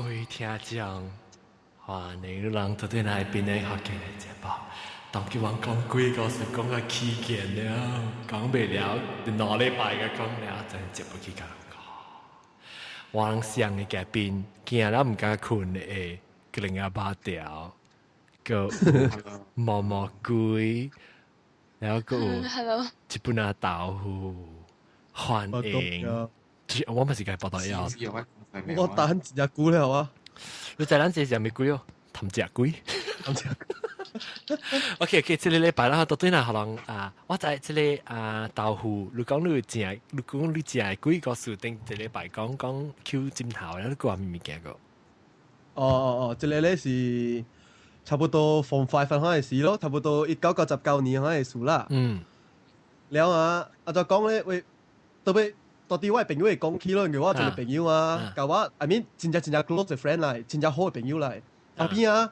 各位聽眾，歡迎人到底來邊的學嘅節目。當叫人講鬼故事講到起勁了，講袂了，2禮拜嘅講了，真接不起講。我人上嘅嘉賓，驚了毋敢睏的，個另外把條，個毛毛鬼，然後閣有 Hello，一本仔豆腐，歡迎。我咪是該報道要。我等一隻久了啊！你知咱這是啥物鬼哦？貪食鬼。貪食。 OK OK，這個禮拜啦，到底哪可能啊？我知這個啊豆腐，你講你食，你講你食的鬼故事，頂一禮拜講講 Q 枕頭，你講物件個？哦哦哦，這個咧是差不多 Form Five 開始咯，差不多1999年開始啦。了啊，啊就講咧，喂，特別到底我的朋友會講起咯，因為我一個朋友啊，共我 I mean 真正真正 close 的 friend 來，真正好的朋友來，後邊啊，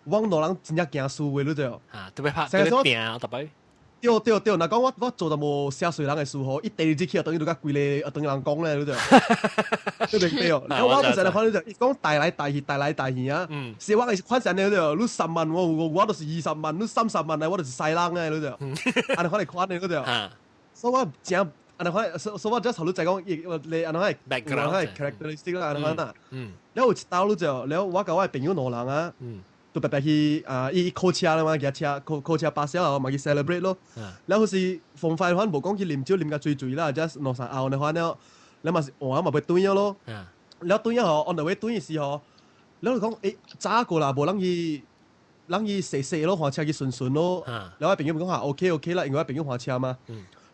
阮兩人真正驚輸的，你知無？啊，特別拍特別拼，特別。對對對，若講我做淡薄寫衰人的事吼，伊第二日起就等於就共規个等人講咧，你知無？對對哦，然後我就是來看你就，伊講帶來帶去，帶來帶去啊。是我是款啥呢？你你3萬我我就是20萬，你30萬來我就是西人咧，你知無？按呢款來款的，你知無？所以我真按呢款，所以我只頭你知講，伊你按呢款，按呢款 characteristic 啦，按呢款啦。了有一道你知無？了我共我的朋友兩人啊。就白白去啊！伊考車啦嘛，騎車考考車巴士啊，嘛去 celebrate 咯。了好是 Form Five 款無講去啉酒啉甲醉醉啦，just 兩三後那款了，了嘛是換嘛欲轉了咯。了轉了吼，on the way 轉的時候，了就講早過啦，無人去人去踅踅咯，換車去順順咯。了我朋友講下 OK OK 啦，因為我朋友換車嘛。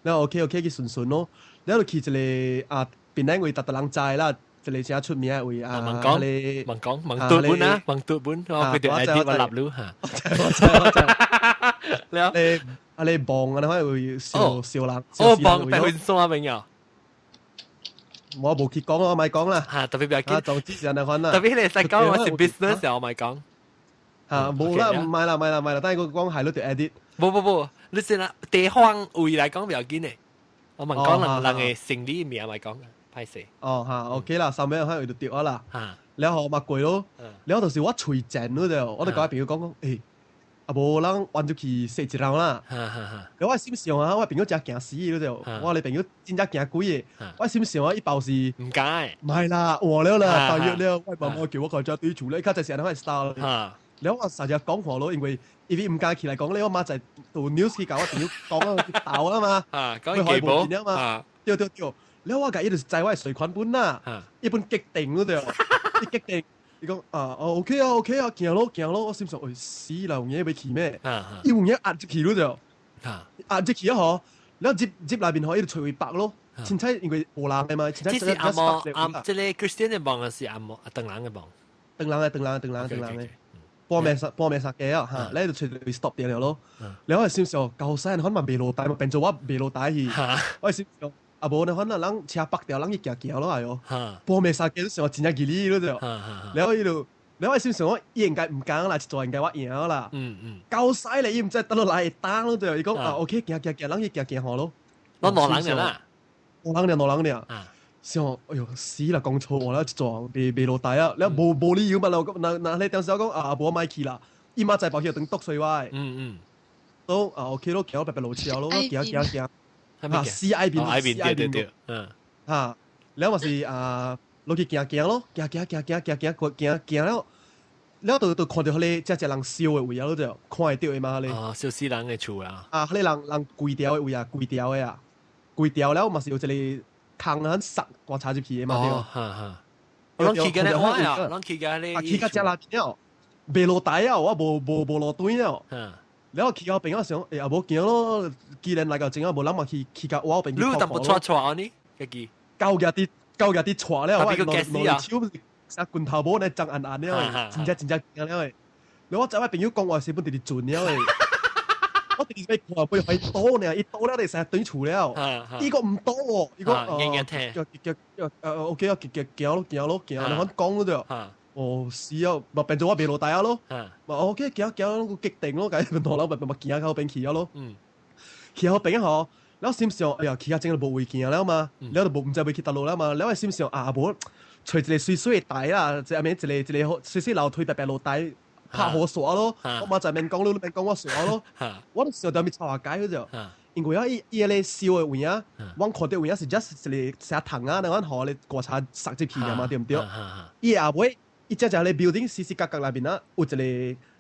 了 OK OK 去順順咯，了就去一個啊，檳城位逐逐人知啦。一個誠出名的位啊，問講問講問對本啊，問對本，我佢哋 edit 我立了嚇。我知我知我知。了，你啊你望啊，你可能會笑笑人。哦，望白雲山朋友。我無去講，我咪講啦。嚇，特別不要緊。總之是按呢款啦。特別你使講我是 business 時候，我咪講。嚇，無啦，唔係啦，唔係啦，唔係啦，等下我講係你就 edit。無無無，你先啦，地方位來講不要緊的。我問講人人的生理名咪講。歹勢。哦嚇，OK 啦，三尾可能就對啊啦。嚇，了後嘛過咯，了就是我喙賤咯就，我就共我朋友講講，啊無咱彎出去踅一輪啦。了我心想啊，我朋友誠驚死咯就，我的朋友真正驚鬼的，我心想啊，伊包是毋敢。毋係啦，換了啦，大約了，我媽媽叫我開車對厝咧，較濟是按呢款 style。了我實在講話咯，因為伊毋敢起來講咧，我媽在做 news 去共我朋友講啊，鬥啊嘛，講記無嘛，對對對。了我共伊就是知我的稅款本啦，伊本激定咯對，伊激定，伊講啊哦 OK 啊 OK 啊，行咯行咯，我心想，哎死啦，有影欲去咩？伊有影壓入去咯對，壓入去啊嗬，了入入內面嗬，伊就揣位北咯，凊彩因為無人的嘛，凊彩這是紅毛啊，這個 Christian 的墓還是紅毛啊？唐人的墓？唐人的，唐人，唐人，唐人的。半暝三半暝三更啊，嚇！你就揣位 stop 掉了咯。了我心想，舊世人可能袂落台嘛，變做我袂落台去。我心想。啊無呢，反正人車北掉，人去行行咯，哎喲，半暝三更想真正吉利咯就，了伊就，了我心想我伊應該毋敢啦，一做應該我贏啦。夠犀利，伊毋知等落來會當咯就，伊講啊 OK，行行行，人去行行好咯。攏兩人啦，兩人兩人爾。想，哎喲死啦，講錯話啦，一做袂落台啊，了無理由嘛，若若你當時我講啊，無我莫去啦，伊媽在跑去等篤衰我。都啊 OK 咯，行白白落車咯，行行行。啊，C I 邊，I 邊對對對，嚇，了嘛是啊，落去行行咯，行行行行行行行行了，了就看著彼个遮只人燒的位啊，就看會著的嘛，彼个。哦，燒死人的厝啊。啊，彼个人人規條的位啊，規條的啊，規條了嘛是有一個空很塞棺材入去的嘛，對。哦，哈哈。攏去緊咧，我啊，攏去緊咧。啊，去到遮那邊了，袂落台啊，我無路轉了。了後去到邊仔想，欸，也無行咯。既然來到前啊，無咱嘛去去到我邊去。你有淡薄掣掣呢？家己。狗舉佇狗舉佇掣了，我兩隻手啥拳頭無呢，髒按按了，真正真正驚了的。了我知我朋友講話時本直直準了的。我直直欲看，欲予伊倒呢，伊倒了就會使轉厝了。伊閣毋倒喎，伊講叫叫叫OK 啊，行行咯行咯行，然後講咯就。哦，是啊，嘛變做我袂落台啊咯，嘛 OK 行行個激定咯，共伊大佬咪咪行到邊去啊咯。去到邊吼，了心想，哎呀，去較正就無位行了嘛，了就無毋知欲去佗落了嘛，了我心想啊無，揣一個水水的台啦，即係咪一個一個水水樓梯白白落台拍雨刷咯。我嘛就免講你，免講我刷咯。我都想到咪臭下街嗰就，因為啊，伊伊個燒的位啊，我看到位啊是 just 一個寫糖啊，那阮予咧觀察塞入去嘛，對毋對？伊後尾伊只只咧 building 四四角角內面啊，有一個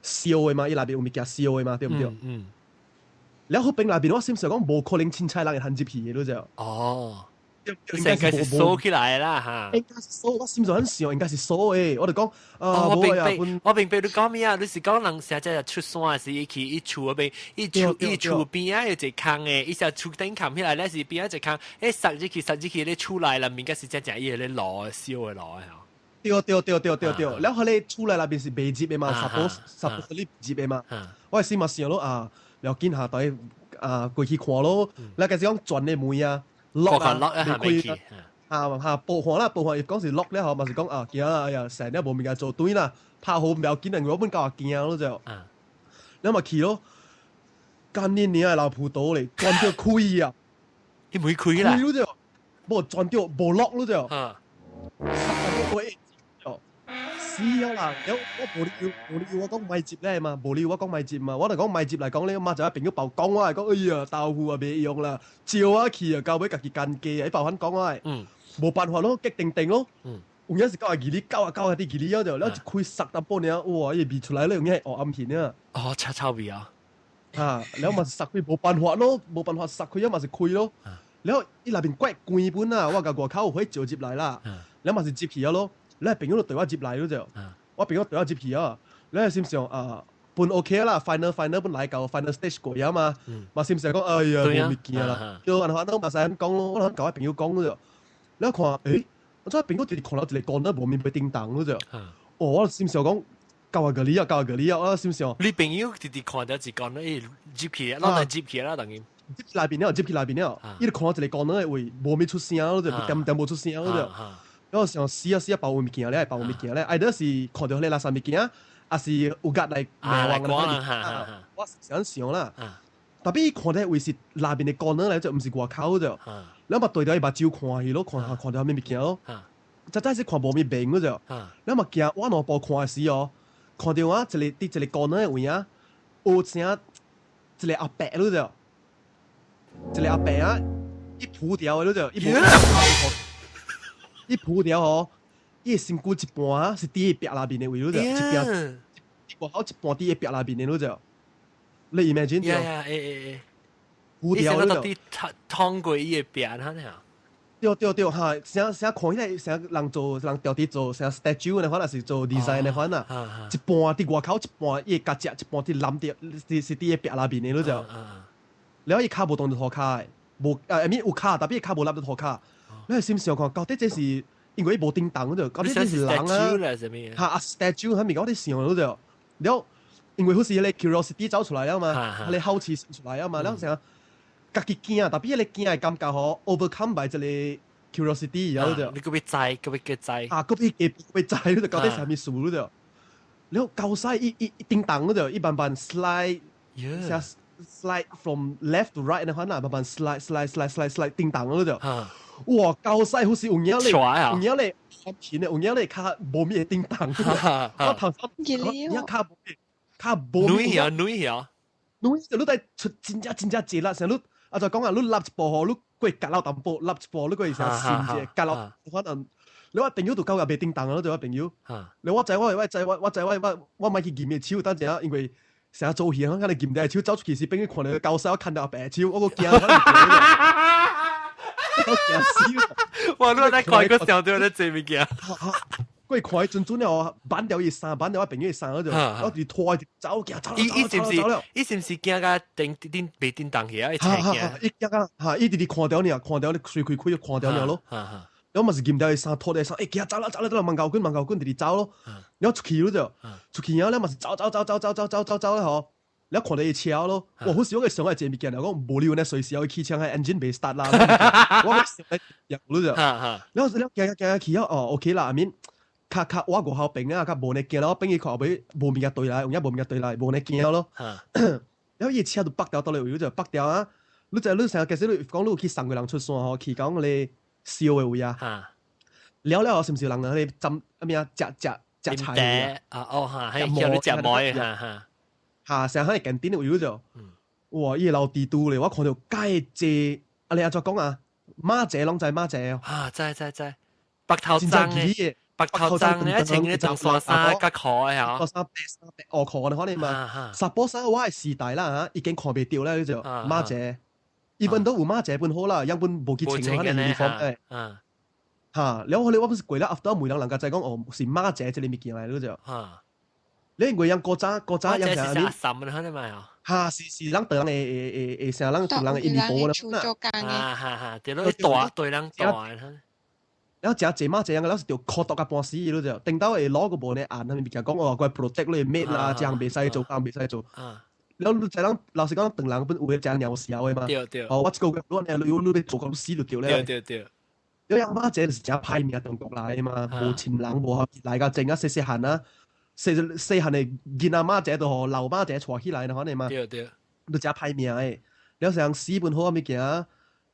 燒的嘛，伊內面有物件燒的嘛，對毋對？嗯。了後邊內面我心想講無可能凊彩人會通入去的，你就。哦。應該是鎖起來啦嚇。應該是鎖，我心就很想，應該是鎖的。我就講，啊，我明白，我明白你講咩啊？你是講人成日出山時，伊去伊厝嗰邊，伊厝伊厝邊仔有一個空的，伊時厝頂冚起來咧是邊仔一個空，欸塞入去塞入去咧厝內啦，應該是真正伊個咧爐燒的爐嚇。對對對對對對，了後咧厝內內邊是袂入的嘛，suppose 你入的嘛。我係先嘛想咯啊，要緊下台啊過去看咯，你開始講轉的門啊。lock 啊，未開啊，嚇報看啦，報看伊講是 lock 咧，吼，嘛是講啊，驚啦，哎呀，成日無物件做對啦，拍好唔要緊，因為我本夠驚咯就，你嘛去咯，幹你娘的老葡萄咧，轉到開啊，伊沒開啦，開咯就，無轉到無 lock 咯就，死啊啦！有我無理由無理由我講莫入咧嘛，無理由我講莫入嘛，我就講莫入來講咧，媽就朋友曝講我係講，哎呀，豆腐啊袂用啦，照我去啊，到尾家己干家啊，伊包反講我係，無辦法咯，激定定咯，有影是九啊二里，九啊九啊啲二里了就，了一開塞淡薄爾，哇！伊味出來了，有影係黑暗片啊！哦，臭臭味啊！啊，了嘛是塞開無辦法咯，無辦法塞開，了嘛是開咯。了伊內面怪關本啊，我共外口有火照入來啦，了嘛是入去啊咯。你朋友就對我入來咯就，我朋友對我入去啊，你心想啊，本 OK 啦，final final 本來到 final stage 過啊嘛，嘛心想講哎呀無物件啦，叫人反正嘛使咁講咯，我諗舊我朋友講咯就，你看，誒，我真係朋友直直看到一個光都無面被叮當咯就，哦，我心想講，九啊個里啊，九啊個里啊，我心想，你朋友直直看到一個光，誒，入去，咱來入去啦，等於。入去內邊了，入去內邊了，伊就看到一個光的位無面出聲咯就，點點無出聲咯就。我想死啊死啊，包有物件咧，包有物件咧，愛得是看到彼個垃圾物件，抑是有格來魔王的，我是想想啦。Tapi 看到位是內面的光來就毋是外口就，你嘛對著伊目睭看去咯，看下看到啥物物件咯。實在是看無物明嗰就，你嘛行我兩步看的時哦，看到啊一個佇一個光的位啊，有啥一個阿伯咯就，一個阿伯啊，伊鋪掉的咯就，伊無。伊鋪掉吼，伊的身軀一半啊是佇伊壁內面的位，你就一邊外口一半佇伊壁內面的，你就你 imagine 著？呀，會會會，鋪掉你就佇通過伊的壁，哈爾。對對對，哈，啥啥看起來啥人做人調佇做啥 statue 的款，抑是做 design 的款啊？一半佇外口，一半伊的腳一半佇藍掉，是是佇伊壁內面的，你就。了伊跤無動佇塗跤的，無啊，I mean 有跤，tapi 伊跤無立佇塗跤。你心想看，到底這是因為伊無叮當就，到底這是人啊？嚇啊 statue 啥物我佇想咯就，了因為好似彼個 curiosity 走出來了嘛，彼個好奇心出來了嘛，了想家己驚，tapi 彼個驚的感覺吼，overcome by 這個 curiosity 然後就你閣欲知，閣欲閣知啊，閣欲閣欲知，你就到底啥物事咯就，了夠使伊伊伊叮當咯就，伊慢慢 slide，像 slide from left to right 的款啊，慢慢 slide slide slide slide slide 叮當咯就。哇！夠使好似有影咧，有影咧，片的有影咧，較無咩叮當。我頭先，影較無咩，較無咩。女啊女啊，女就你在出真正真正濟力，像你啊就講啊，你立一步吼，你過角落淡薄，立一步你過會成伸一個角落，可能你我朋友就夠個袂叮當咯，對我朋友。你我知我我知我我知我我我莫去撳伊手，等陣啊，因為成日做戲，我看你撳隻手走出去時，變去看到高手，我看到阿白手，我閣驚。我驚死！哇！你在看個小對咧做物件，過看伊陣陣了，挽掉伊衫，挽掉我朋友的衫，我就我就拖伊走，行走。伊伊是毋是？伊是毋是驚甲叮叮袂叮當起啊？伊驚。伊驚啊！嚇！伊直直看掉你啊，看掉你隨開開就看掉你咯。我嘛是撳掉伊衫，脫掉衫，欸，行走啦走啦走啦，慢夠滾慢夠滾，直直走咯。然後出去咯就，出去了咧嘛是走走走走走走走走走咧吼。你看到伊車咯，哇！好似我個想係這物件，我講無理由呢隨時有汽車係 engine 袂 start 啦。我想入咯就，然後然後行行行去哦，OK 啦，I mean 較較我外口邊啊，較無呢驚咯，變伊看後尾無物件對來，有影無物件對來，無呢驚咯。然後伊車就北掉到嚟位，就北掉啊！你知你成日其實你講你有去送過人出山吼，去講咧燒的位啊。了了是毋是人啊？你浸啊咩啊？食食食菜啊？哦嚇，係叫你食糜嚇嚇。嚇，成日喺近點位就，哇！伊老地度咧，我看到介濟，啊你按怎講啊？媽姐攏知媽姐哦。啊，知知知，白頭鬃嘅，白頭鬃咧，穿咧長衫衫較可愛嚇。長衫白衫白鵝殼的可能嘛。查埔衫我的時代啦嚇，已經看袂著啦，就媽姐。伊本都有媽姐本好啦，樣本無去穿可能 uniform 誒。嚇，了後來我不是過了 after 問人，人家知講哦是媽姐這個物件來，你就。你因為樣古早古早樣啥物？是什麼你嘛？嚇，是是人對人會會會會成人對人的印度啦。啊哈哈，對咯，大對人大。然後誠濟媽濟樣個，了是著苦毒甲半死，你就頂到會攞個無呢按，啥物物件講哦，佢 protect 你的 mate 啦，這樣袂使做，這樣袂使做。了你知人老實講，唐人本有個誠鳥笑的嘛。對對。哦，我這個月你你你欲做到死就對了。對對對。你阿媽這就是誠歹命中國來的嘛，無親人無來到前啊細細漢啊，細細漢的囡仔媽這都予老媽這帶起來的，可能嘛。對對。都誠歹命的，了像死本好物件，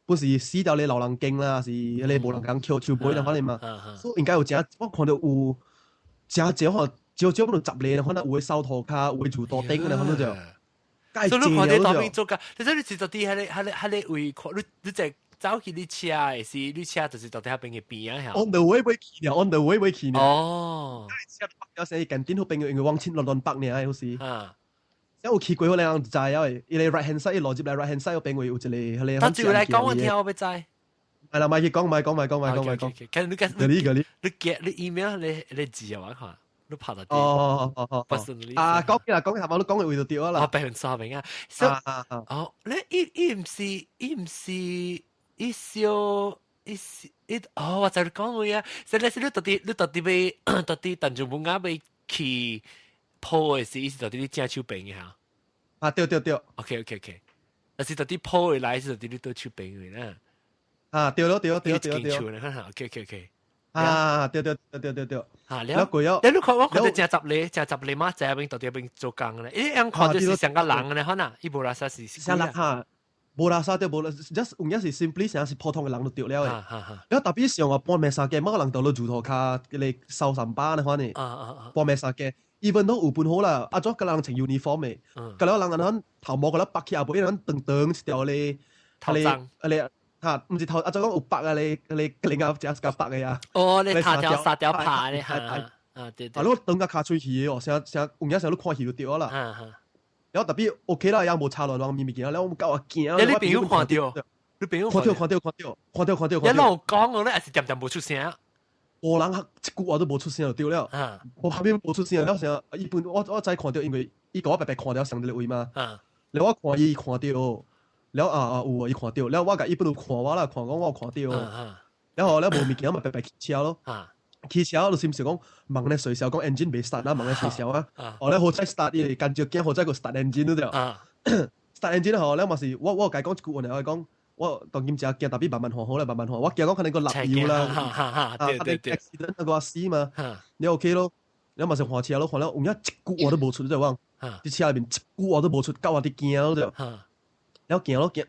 不是死掉咧老人間啦，是迄個無人共抾手尾啦，可能嘛。所以應該有誠，我看著有誠少吼，少少不如十個，可能有的掃塗跤，有的住桌頂啦，可能就。所以你看你當兵做㗎，你說你是到底彼個彼個彼個位，你你在走去你車的是，你車就是到底遐邊的邊啊？ On the way 欲去呢，on the way 欲去呢。哦。車有時近點好邊因為往前亂亂北呢，好似。啊。有去過可能人就知啊，伊個 right hand side 伊路入來 right hand side 嗰邊位有一個彼個。他就來講我聽，我欲知。係啦，莫去講，莫講，莫講，莫講，莫講。其實你個你個你，你寄你 email 你你字啊，我看。你拍到哦哦哦哦，啊，講起啦，講起頭，你講嘅位就對啦。哦，100%啊。哦，你伊伊毋是伊毋是伊燒伊伊哦，我知你講位啊。所以你你到底欲到底陳仲文仔欲去鋪的時，伊是到底你正手邊的哈？啊，對對對。 OK OK OK，但是到底鋪的來是到底你佗手邊的啦。啊，對咯對咯對對對。 OK OK OK。啊，對對對對對對。嚇了過了，你你看我看到誠十個，誠十個嘛，在邊到底邊做工咧？伊樣看就是像個人咧，可能伊無垃圾是。像人哈，無垃圾對無啦，just 有影是 simply 像是普通的人就對了的。了特別像啊半暝三更，某個人到咧樹塗跤，彼個掃三巴呢款的。半暝三更，even 都有本好啦，啊怎個人穿 uniform 的，個了人按怎頭毛個了拔起後尾，人長長一條咧，頭鬃，啊咧。嚇，毋是頭，啊怎講有白啊咧，咧另外一隻較白的啊。哦，你頭條三條拍咧嚇，啊對對。啊，你長甲跤喙齒的哦，成成有影時候你看戲就對啦。然後特別 OK 啦，也無差亂亂物物件，了我夠啊驚。你朋友看著？你朋友看著看著看著看著看著。一路講我咧，還是恬恬無出聲。無人一句話都無出聲就對了。我旁邊無出聲，了成一般我我知看著，因為伊共我白白看著上一個位嘛。了我看伊看著。了啊啊有啊，伊看著，了我共伊本有看我啦，看講我有看著。了後了無物件嘛，白白騎車咯。騎車就是毋是講忙咧隨時講 engine 袂 start 啦，忙咧隨時啊。哦，咧好彩 start 伊干照驚好彩個 start engine 對。start engine 吼，了嘛是我我共伊講一句話，我講我當今誠驚，特別慢慢看好咧，慢慢看。我驚講可能個落油啦，啊，對對對，accident 那個死嘛。你 OK 咯？你嘛是換車咯，換了有影一句話都無出，對無？佇車內面一句話都無出，狗仔佇驚咯對。了行咯行，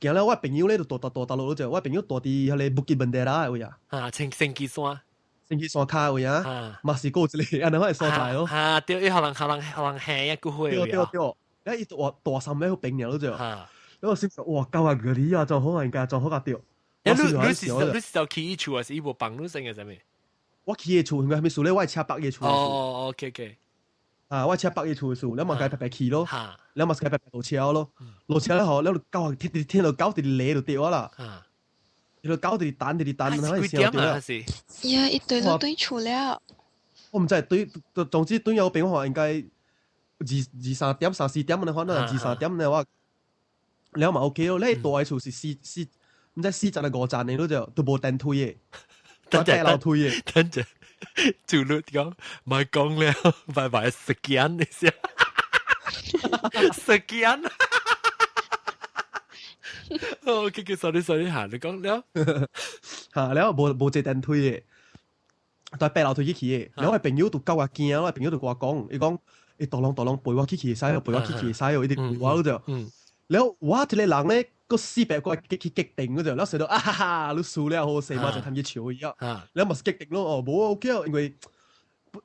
行了我朋友咧就蹛蹛蹛蹛落就，我朋友蹛佇彼個 Bukit Bendera 的位啊。啊，升升旗山。升旗山跤位啊，嘛是閣有一個按呢款的所在咯。啊，對，伊予人予人予人嚇一句話。對對對，了伊蹛大三個朋友就，了我心想哇，狗啊個你啊，裝好啊，應該裝好甲對。你你是你是就去伊厝還是伊無幫你生個啥物？我去伊厝，應該啥物事咧？我車泊伊厝。哦，OK OK。啊！我車泊伊厝的厝，你嘛共伊白白去咯，你嘛是共伊白白落車咯，落車了後，了就狗天天就狗佇咧就對啦，伊就狗佇等佇等，那聲對了。呀，伊對都對厝了。我毋知對，總之對有朋友話應該二二三點、三四點按呢款啦，二三點的話，了嘛 OK 咯。你蹛的厝是四四，毋知四層定五層的，你就都無電梯的，等陣樓梯的，等陣。主律講，莫講了，拜拜，sekian 一下，sekian。OK，sorry sorry 嚇，你講了，嚇了無無坐電梯的，蹛爬樓梯去去的。了我朋友就夠我驚，我朋友就共我講，伊講，伊大浪大浪陪我去去會使，陪我去去會使，伊直陪我就。了我一個人咧，個400個去激定嗰陣，然後想到啊哈哈，你輸了好勢嘛，就趁佢笑伊啊，然後嘛是激定咯，哦，無 OK 啊，因為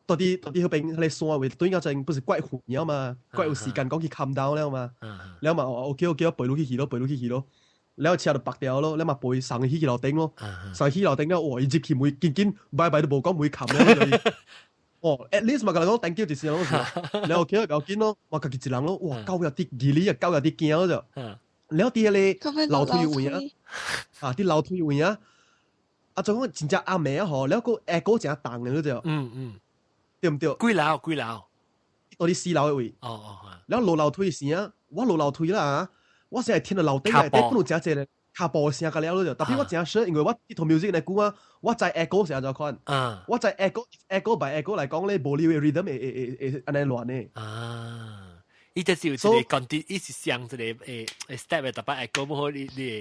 到底彼邊彼个山位對個陣不是怪遠嘛，怪有時間講去 calm down 了嘛，然後嘛哦 OK OK，陪你去去咯，陪你去去咯，然後車就白掉咯，然後嘛陪送去去樓頂咯，送去樓頂了，哇！伊入去門緊緊拜拜都無講門冚了，哦，at least 嘛，共人講 thank you 一聲咯，然後 OK 不要緊咯，我家己一人咯，哇，狗有啲義理啊，狗有啲驚就，然後佇彼个樓梯位啊，啊，佇樓梯位啊，啊，總講真正暗暝啊吼，然後個 echo 誠重的就，對毋對？幾樓幾樓？到佇四樓的位。然後落樓梯時啊，我落樓梯啦，我先會聽到樓頂內底本有誠濟咧跤步聲甲了就，特別我誠熟，因為我佇套 music 來久啊，我知 echo 是按怎款。我知 echo echo by echo 來講咧，無你的 rhythm 會會會會按呢亂的。啊，伊就是有一個講啲，伊是像一個step 的，特別 echo 無好你你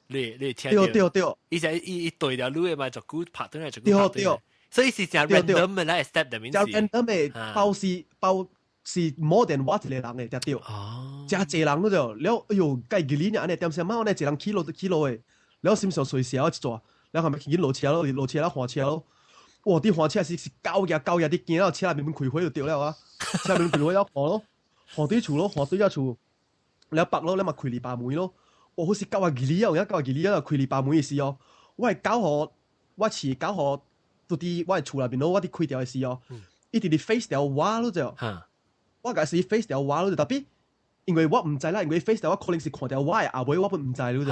你你聽對對對。伊就伊伊對了路的嘛，就久拍轉來就久拍轉來。所以是誠 random 的啦，step 的名字。誠 random 的，包是包是 more than 我一個人的，對對。誠濟人就了，哎喲，計幾年按呢點聲，嘛按呢一人起落起落的，了心上隨時一逝，了後面緊落車咯，落車了換車咯。哇！佇換車時是狗日狗日佇驚了，車內面開火就對了啊！車內面開火了換咯，換對厝咯，換對只厝，了北咯，了嘛開籬笆門咯。哇！好似狗啊義理啊，有影狗啊義理啊，開籬笆門的時哦，我的狗吼，我飼狗吼，都佇我的厝內面咯，我佇開著的時哦，伊直直 face 著我咯就，我共是 face 著我咯就，特別因為我毋知啦，因為 face 著我可能是看著我的後尾，我本毋知咯就。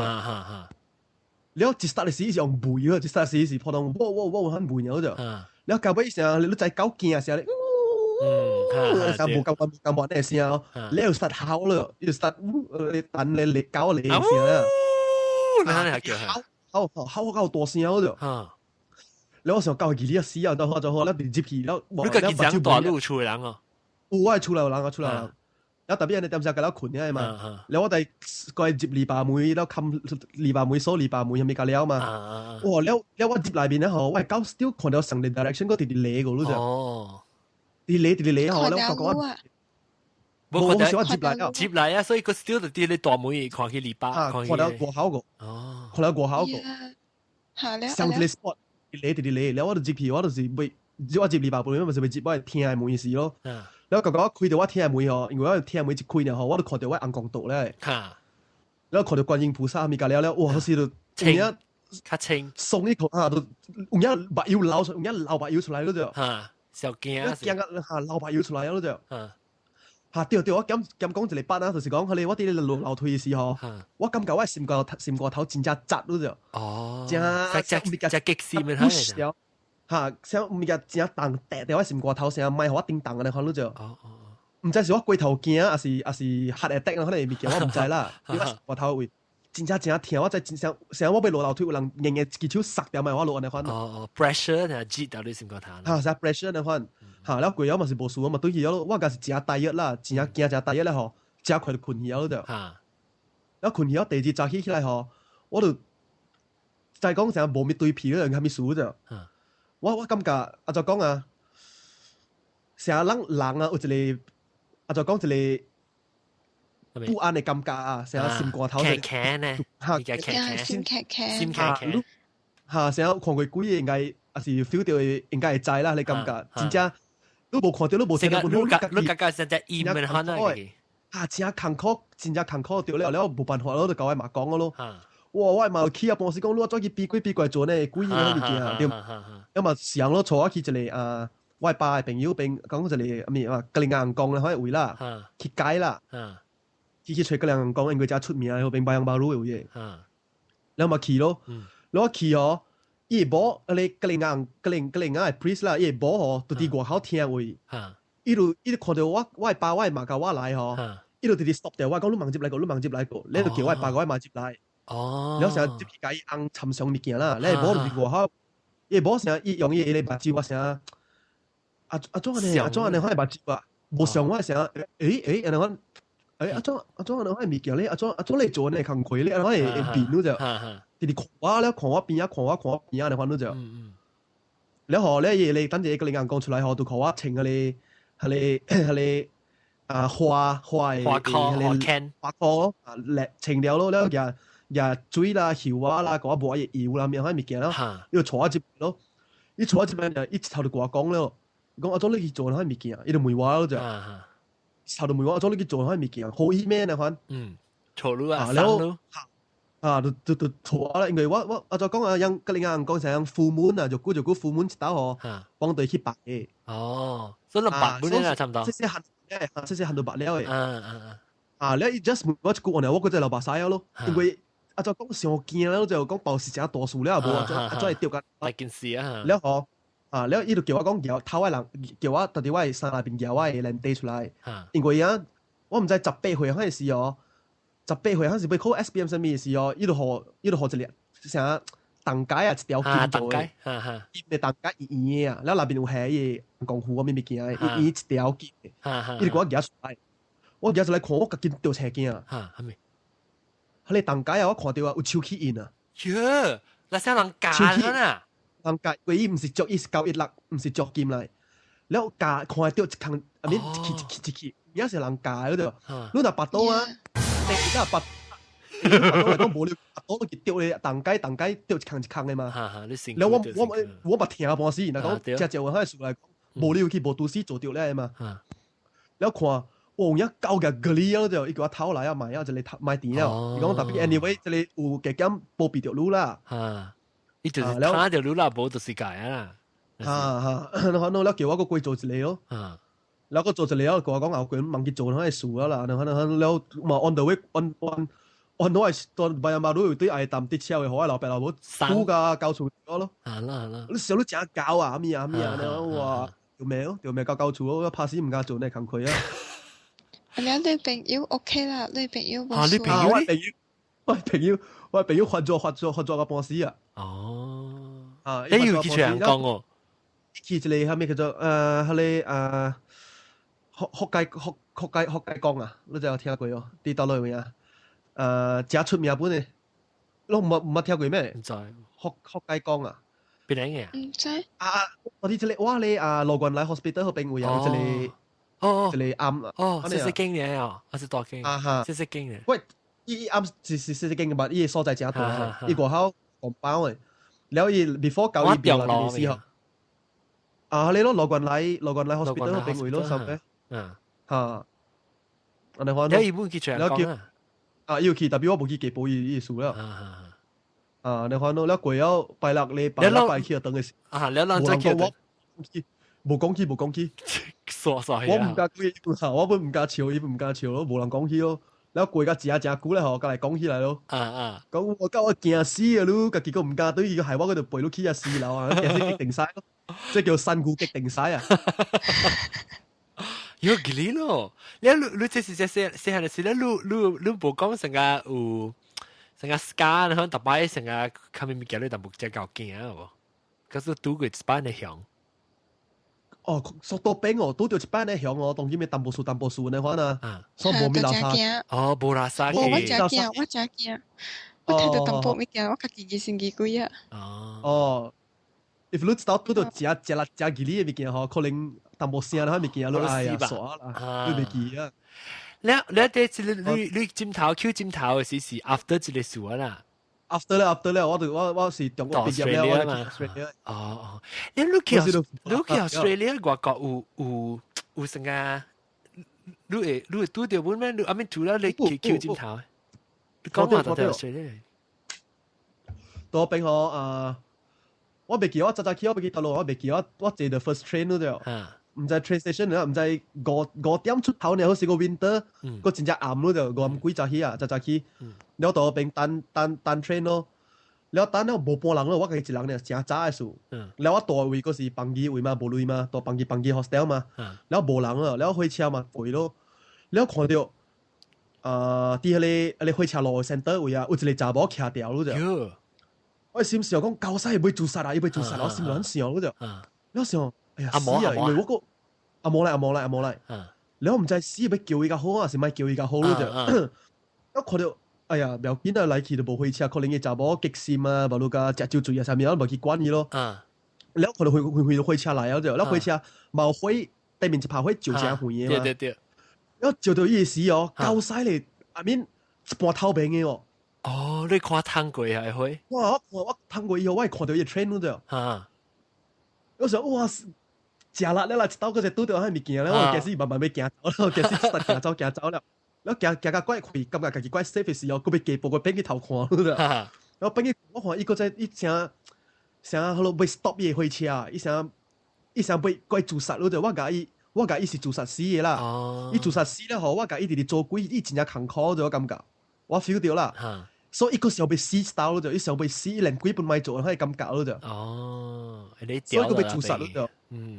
了一 start 的時是用吠咯，一 start 時是普通我我我有很吠了就。了到尾聲，你知狗驚聲咧，聲無共無共無的聲哦，你又 start 嚎了，又 start 你等你嚟狗嚟聲啦。嚎嚎嚎夠大聲咯就。了我想狗義理啊死啊，到好就好，了直入去了。你家己講大路厝的人哦？有我的厝內有人啊，厝內有人。了特別按呢點聲共了睏遐嘛，了我佇過入籬笆門，了冚籬笆門鎖籬笆門，啥物共了嘛。哇！了了我入內面咧吼，我的狗 still 看著上個 direction，閣直直咧個，你知？直咧直直咧吼，了我講我。無我是我入來了，入來啊，所以佢 still 就佇咧大門看去籬笆，看著外口個，看著外口個，上一個 spot 咧直直咧，了我就入去，我就是欲，我入籬笆門，嘛是欲入我廳的門時咯。了剛剛我開著我廳的門吼，因為我廳門一開了吼，我就看著我翁公倒咧。了看著觀音菩薩物件了了，哇！好似就清較清，鬆一口啊，都有影目油流出，有影流目油出來咯就。哈，小驚。驚啊！哈，流目油出來咯就。哈，對對，我減減講一個筆啊，就是講，彼个我佇咧落樓梯時吼，我感覺我心肝心肝頭真正扎咯就。真真真激死咩？哈，像物件真重，掟佇我心肝頭聲，莫予我叮當按呢款咯就。毋知是我過頭驚，抑是抑是 heart attack 可能物件我毋知啦。我心肝頭位真正真疼，我知真像像我欲落樓梯，有人硬硬一支手捒掉莫予我落按呢款。哦哦，pressure 呢，擠到你心肝頭。哈，是 pressure 按呢款。哈，了過了嘛是無事，我嘛轉去了，我敢是誠大熱啦，真驚誠大熱咧吼，誠快就睏去了就。了睏去了，第二早起起來吼，我就再講成無物對皮了，啥物事就。我感覺啊，就講啊，成日人人啊有一個啊，就講一個不安的感覺啊，成日心肝頭。騎騎呢？哈，心騎騎。心騎騎。哈，成日看過鬼應該，抑是 feel 著應該會知啦，你感覺真正你無看著，你無聽著，你感覺真正陰的可能。啊，真艱苦，真正艱苦對了，了無辦法咯，就共我媽講咯。哇！我嘛去啊，半時講你怎去比鬼比怪做呢？鬼個物件對。要麼是人咯，帶我去一個啊，我爸的朋友邊講一個啥物啊，格林硬公咧，彼位啦，去街啦，去揣格林硬公，因為遮出名，彼邊巴揚巴魯的位。了嘛去咯，了我去哦，伊的某，彼个格林硬格林格林硬的 priest 啦，伊的某吼，就佇外口廳位，伊就看著我我的爸我的媽共我來吼，伊就直直 stop 著我講你茫入來過，你茫入來過，你就叫我爸我媽入來。了成入去共伊翁參詳物件啦，你的某就佇外口，伊的某成伊用伊的目睭我成，啊啊怎按呢？啊怎按呢？款的目睭啊，無像我成，欸欸按呢款，欸啊怎啊怎按呢款物件咧？啊怎啊怎你做按呢工課咧？按呢款會變你就，直直看我了，看我邊仔，看我看我邊仔按呢款你就，了後咧伊咧等一個靈講出來吼，就予我穿彼个彼个彼个啊花花的花殼花圈花殼啊，來穿了咯，了個。也水啦、油啊啦，佮我無愛油啦，咩款物件咯，伊就坐我這邊咯，伊坐我這邊，伊一頭就共我講了，講阿祖你去做啥物件，伊就問我咯就，一頭就問我阿祖你去做啥物件，好意咩那款？嗯，錯路啊，然後啊，就就就錯啦，因為我阿祖講啊，樣佮你啱講成 full moon 啊，就估就估 full moon 一道吼，幫隊去白嘅。哦，所以白本啦，差唔多。這些行，這些行到白了嘅。嗯嗯嗯。啊，你 just 問我一句話，我閣再流目屎咯，因為阿祖講上驚了，就講報是誠大事了，無阿祖阿祖會著甲大件事啊。了吼，啊，了伊就叫我講搖頭的人，叫我佇我的衫內邊搖我的連帶出來。因為啊，我毋知18歲彼時哦，18歲彼時欲考 SPM 啥物時哦，伊就予伊就予一個啥銅蓋啊，一條金做的，金的銅蓋圓圓的啊，了內邊有彼個功夫啥物物件的，圓圓一條金的，伊就共我舉出來，我舉出來看，我家己著青驚啊。哈，啥物？彼個銅蓋啊，我看著啊有手齒印啊。喲，那啥人教啊？人教，因為伊毋是足，伊是916，毋是足金來。了教看會著一空，啊免一去一去一去，也是人教的對。你若跋倒啊，你若跋，跋倒來講無你跋倒去著咧，銅蓋銅蓋著一空一空的嘛。了我我我嘛聽半死，若講食食話彼事來講，無你有去無拄死做著了的嘛。了看，哦，有影狗個格哩啊，就伊叫我偷來啊買啊，一個買甜了。伊講特別 anyway，這個有加減保庇著你啦。伊就是睇著你啦，無就是解啊。哈哈，然後了叫我閣過做一個咯。了閣做一個了，共我講後過忘記做啥個事啊啦。然後然後了嘛 on the way on on on 我係當白人馬路對愛擔啲車的，予我老爸老母拄甲交厝咯。係啦係啦。你想你誠厚啊？啥物啊啥物啊？哇，著命哦，著命交交厝，我拍死毋敢做呢工課啊。啊，你朋友 OK 啦，你朋友無啊，你朋友我朋友，我朋友，我朋友發作發作發作到半死啊！哦，啊，你有去傳講哦？去一個啥物叫做彼個福福街福福街福街講啊，你知有聽過哦？佇佗落位啊？誠出名本的，攏毋捌聽過咩？毋知。福福街講啊？邊個毋知。啊啊！我佇這個我咧啊，羅冠來 hospital 彼邊位啊，有一個。哦，一個暗哦，細細間嘅哦，還是大間？啊哈，細細間嘅。喂，伊暗是是細細間嘅嘛，伊個所在誠大，伊外口紅包的。了伊 before 交伊廟內邊時候，啊，你咯羅冠來羅冠來 hospital 彼邊位咯，上邊。嗯。哈。按呢款。了伊本去傳講啊。啊，伊有去，特別我無去加補伊伊事了。啊，你看咯，了過了拜六禮拜六拜去就轉的時。啊，了咱再去。無講起，無講起。傻傻我毋敢講，我本毋敢笑，伊本毋敢笑咯，無人講起咯。了過甲誠誠久咧吼，才來講起來咯。啊啊！講我甲我驚死啊！你家己閣毋敢對伊，害我閣就陪你去遐死樓啊！驚死激定屎咯，這叫山牛激定屎啊！有吉利咯！你你這是這細細漢的時，你你你無講成個有成個 scar，然後逐擺成個較物物件你淡薄仔夠驚啊無？可是拄過一擺的響。哦，速度變哦，拄著一擺的響哦，當今的淡薄數淡薄數那款啊，所以無物垃圾。哦，無垃圾。我誠驚，我誠驚，我睇著淡薄物件，我家己疑神疑鬼啊。哦。哦，if 你知道拄著誠誠力誠吉利的物件吼，可能淡薄聲那物件，你哎呀煞啦，你袂記啊。你你這個你你針頭 Q 針頭的時是 after 這個事啦。 after 了 after 了，我就我我是中國畢業了，我去 Australia。哦哦，你你去你去 Australia 外國有有有啥個？你會你會拄著本咩？你阿面除了你去 Q 針頭，你講話就對 Australia。多變吼啊！我袂記我早早去，我袂記倒落，我袂記我我坐 the first train 咯對。毋知 train station 啊，毋知五五點出頭呢，好似個 winter，閣真正暗咯就五點幾早起啊，早早去，了到邊等等等 train 咯，了等了無半人咯，我家己一人呢，誠早的事。了我住的位閣是放機位嘛，無鐳嘛，住放機放機 hostel 嘛，了無人咯，了火車嘛過咯，了看著啊，佇彼個彼個火車路 center 位啊，有一個查某徛牢咯就。我心想講，狗屎欲自殺啊，伊欲自殺，我心亂想咯就。了想，哎呀死啊！因為我閣阿無來阿無來阿無來，了毋知死欲叫伊較好啊，是莫叫伊較好咯就。我看著，哎呀，無要緊啊，來去都無火車，可能伊查某激心啊，無如甲食酒醉啊，啥物，我無去管伊咯。了看著飛飛飛火車來啊就，了火車嘛有火，對面一拍火照誠遠的嘛。對對對。了照著伊的時哦，狗屎咧，I mean 一半透明的哦。哦，你看通過啊會？哇！我看我通過以後，我會看著伊 train 咯就。我想哇，食力了啦，一兜閣一拄著彼物件咧，我開始慢慢欲行走了，開始行走行走了。然後行行甲怪開，感覺家己怪 safe 的時候，閣欲加步閣變去頭看咯。然後變去我看伊閣在伊誠誠彼落欲 stop 伊的火車，伊誠伊誠欲怪自殺咯，就我共伊我共伊是自殺死的啦。伊自殺死了吼，我共伊佇咧做鬼，伊真正艱苦就我感覺，我 feel 著啦。所以伊閣想欲死一兜咯，就伊想欲死，伊連鬼本莫做，彼感覺咯就。哦，你所以閣欲自殺咯就。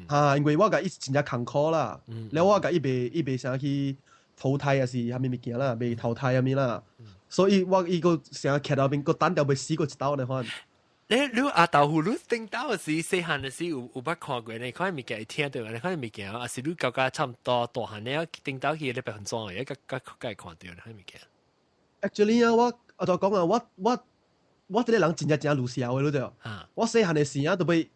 哈，因為我共伊真正艱苦啦。了我共伊袂伊袂啥去投胎抑是啥物物件啦，袂投胎啥物啦。所以我伊閣成徛後面，閣等著欲死閣一兜呢款。你你阿豆腐，你頂到時細漢的時有有捌看過？你看物件會聽著，你看物件，抑是你感覺差毋多大漢了，頂到去你變怎樣？閣閣閣會看著彼物件。 Actually 啊，我阿就講啊，我我我這個人真正真魯潲的，你知？我細漢的時啊，都欲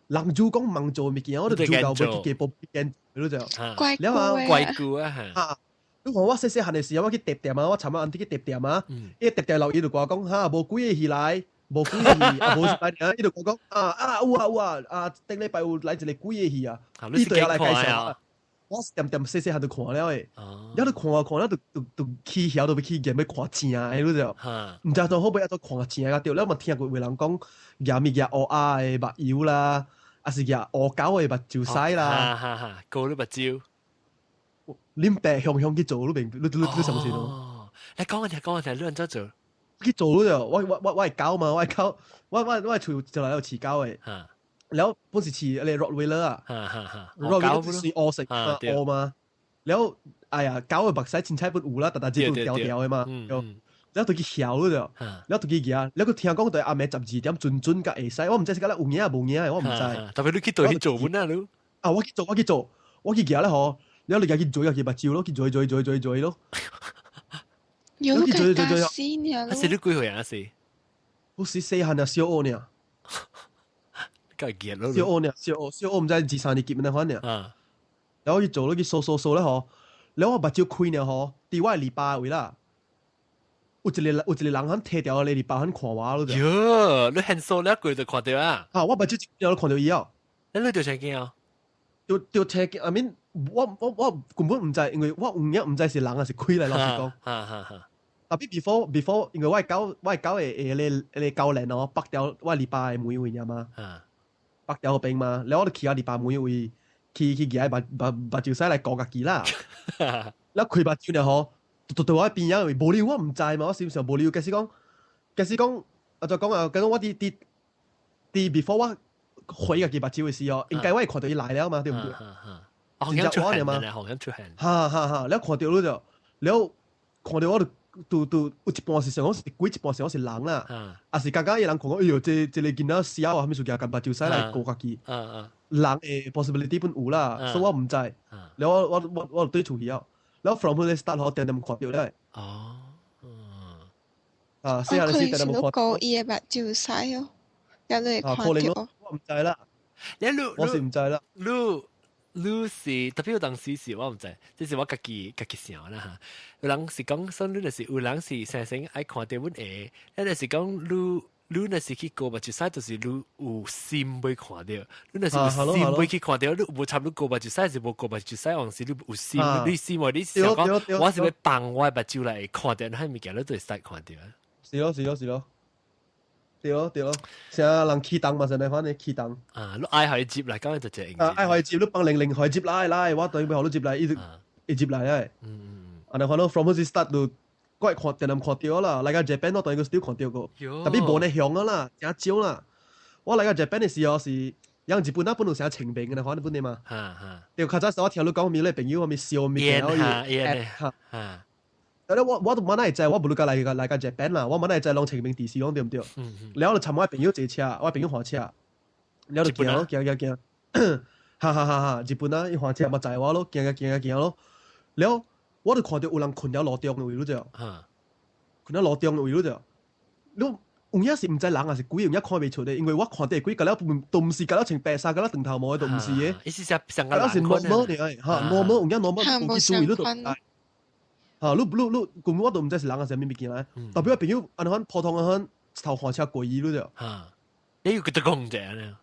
人就講盲做物件，我就做到欲去加步變，你知？怪怪姑啊！哈！你看我細細漢的時候，我去碟店啊，我尋仔暗去碟店啊，伊碟店老伊就共我講哈，無幾个戲來。無鬼的戲，啊無是來爾，伊就共我講啊啊有啊有啊，啊頂禮拜有來一個鬼的戲啊，伊對來介紹，我是恬恬細細漢就看了的，了就看看了就就就起曉就欲去驗欲看正的，你知無？毋知當好尾仔都看正個對，了嘛聽過有人講舉物舉烏鴉的目油啦，抑是舉烏狗的目睭屎啦，哈哈哈，糊你目睭，恁爸雄雄去做，你明？你你你相信無？你講我聽，講我聽，你按怎做？去做咯，我我我我會狗嘛，我會狗，我我我厝就來有飼狗的，了本是飼那個 Rottweiler 啊，Rottweiler 是烏色嘛，烏嘛，了哎呀，狗的目屎凊彩本有啦，逐逐隻都條條的嘛，了就去囂咯就，了就去舉，了閣聽講對暗暝12點準準閣會使，我毋知是敢若有影無影的，我毋知。特別你去佗去做本啊你？啊，我去做，我去做，我去舉咧吼，了你家去做去目睭咯，去做做做做做咯。有個大死呢！啊是你幾歲啊是？我是細漢啊，小學呢。梗係咯。小學呢，小學小學毋知二三年級那款呢。然後去做咯，去掃掃掃咧吼，然後我目睭開呢吼，佇我的籬笆位啦，有一個有一個人響提著個籬笆響看我咯。喲，你很掃了過就看著啊？啊，我目睭一開就看著伊哦。你你著青鏡啊？著著青鏡，I mean，我我我根本毋知，因為我有影毋知是人抑是鬼來，老實講。哈哈哈。特別 before before，因為我的狗我的狗的的彼个狗鏈哦，縛牢我籬笆的門位爾嘛，縛牢彼邊嘛，了我就去啊籬笆門位去去舉目目目睭屎來顧家己啦。了開目睭爾吼，就佇我邊仔位，無理由我毋知嘛，我心想無理由，假使講假使講，啊就講啊，假使我佇佇佇 before 我開家己目睭的時候，應該我會看著伊來了嘛，對毋對？紅險出現啦，紅險出現。哈哈哈！了看著你就，了看著我就。都都有一半是想講是鬼，一半想講是人啦。啊是剛剛伊人看講，哎喲，這這個囡仔死啊，啥物事件，共目睭屎來顧家己。人的 possibility 本有啦，所以我毋知。了我我我我就對厝去了。了 from 彼個 start 吼，恬恬看著咧。哦。啊，細漢時恬恬看。顧伊的目睭屎哦，了你會看著。我毋知啦。你我是毋知啦。你你是特別有當時是我毋知，這是我家己家己想啦嚇。有人是講，說你若是有人是生生愛看著阮下，咱若是講你你若是去顧目睭屎，就是你有心欲看著。你若是有心欲去看著，你無插你顧目睭屎是無顧目睭屎，還是你有心？你心無你想講，我是欲放我的目睭來看著，彼物件你都會使看著。是咯是咯是咯。對咯對咯，成日人起動嘛，是按呢款的起動。啊，你愛予伊接來，講就這啊，愛予伊接，你放零零予伊接來來，我等於予你接來，伊就伊接來的。按呢款咯，from 彼時 start 就我會看，定定看著啦。來到 Japan 我當然閣 still 看著過，特別無呢凶啊啦，誠少啦。我來到 Japan 的時候是，因日本啊本有啥清明的款本的嘛。對，較早時我聽你講，咪你朋友啥物燒物件，煙哈，哈。了我我都無哪會知，我無愈共來來到 Japan 啦，我無哪會知攏清明佇時攏對毋對？了我就參我朋友坐車，我朋友駛車，了就行咯，行行行，哈哈哈哈！日本啊，伊駛車嘛載我咯，行行行行行咯。了我就看著有人睏佇路中的位，你知無？睏佇路中的位，你知無？你有影是毋知人抑是鬼，有影看袂出的，因為我看著的鬼，共了都毋是共了穿白衫，共了長頭毛的，都毋是的。意思是上個人是 normal 的，哈，normal 有影 normal 有去注意你都知。嚇，你你你根本我都毋知是人還是啥物物件來。特別我朋友按呢款普通的款頭看車過伊你就。嚇，你有佢講者呢？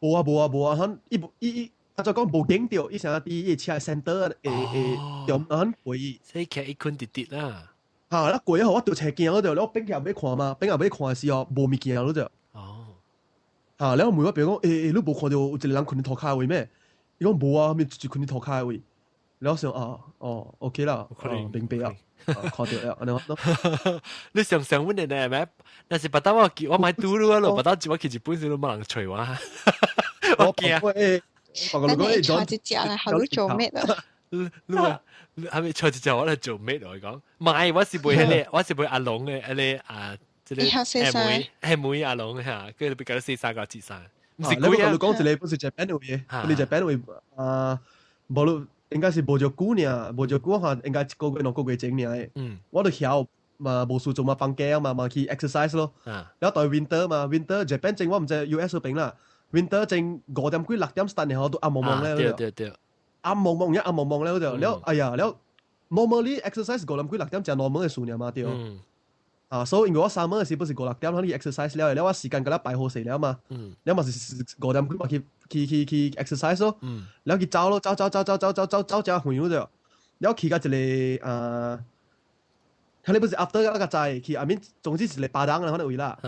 無啊無啊無啊，款伊無伊伊，啊就講無見到，伊成日佇伊車 center 會會中按過伊。所以徛伊困直直啦。嚇，那過以後我就揣鏡嗰度，我變起來欲看嘛，變起來欲看的時候無物件你就。哦。嚇，然後問我朋友講，欸欸，你無看到有一個人睏佇塗跤位咩？伊講無啊，咪就睏佇塗跤位。然後想啊，哦，OK 啦，明白啊，看到了，按呢咯。你想想問你呢咩？但是別當我我買拄咯，咯，別當我去日本時都冇人揣我。我驚。那你揣一隻來，好你做咩啊？你你話係咪揣一隻我來做咩？我講，唔係，我是袂彼個，我是袂阿龍的，彼個啊，這個黑妹黑妹阿龍嚇，佢比較四三個四三。唔是鬼啊！你講一個不是 Japan 位的，你 Japan 位啊，無論應該是無少久爾，無少久嚇，應該一個月兩個月前爾的。我就曉嘛，無事做嘛，放假嘛，嘛去 exercise 咯。然後到 winter 嘛，winter Japan 正我毋知 US 邊啦。winter 正5點幾6點 start 然後都暗濛濛咧。對對對。暗濛濛一暗濛濛咧，就了哎呀了，normally exercise 5點幾6點真 normal 的事爾嘛對。啊，所以因為我 summer 的時不是五六點，去 exercise 了，了我時間佮了排好勢了嘛。了嘛是5點幾嘛去去去去 exercise 咯。了去走咯，走走走走走走走走真遠咯就，了去到一個啊，佢你不是 after 那個在去，I mean 總之是個巴當啦，可能位啦。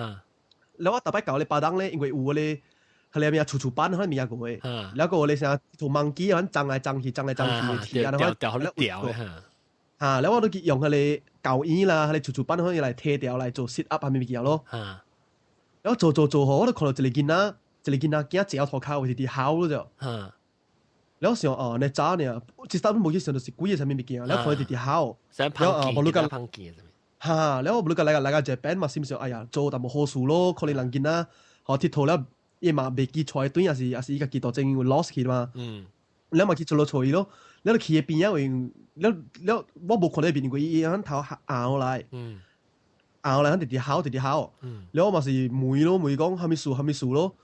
了我逐擺到咧巴當咧，因為有嗰個，彼個物仔厝厝板，彼個物仔過的，了閣有咧啥做盲機，反爭來爭去，爭來爭去的鐵啊，掉掉掉嚇。啊，了我都去用彼個膠椅啦，彼個厝厝板可以來提掉來做 sit up 啥物物件咯。然後做做做吼，我都看到一個囡仔，一個囡仔囝坐塗跤，有是佇哭咯就。然後想哦，你早呢，一陣無去想到是鬼的啥物物件，然後看伊佇哭。然後啊，無你講哈，然後無你講來個來個 Japan 嘛，心想哎呀，做淡薄好事咯，可能人囡仔好𨑨迌了，伊嘛袂記揣對，抑是抑是伊家己當真 lost 去嘛。你嘛去做落揣伊咯，你就去伊邊仔位，了了我無看到伊面過，伊伊頭拗來，拗來，直直哭直直哭。了我嘛是問咯，問講啥物事啥物事咯，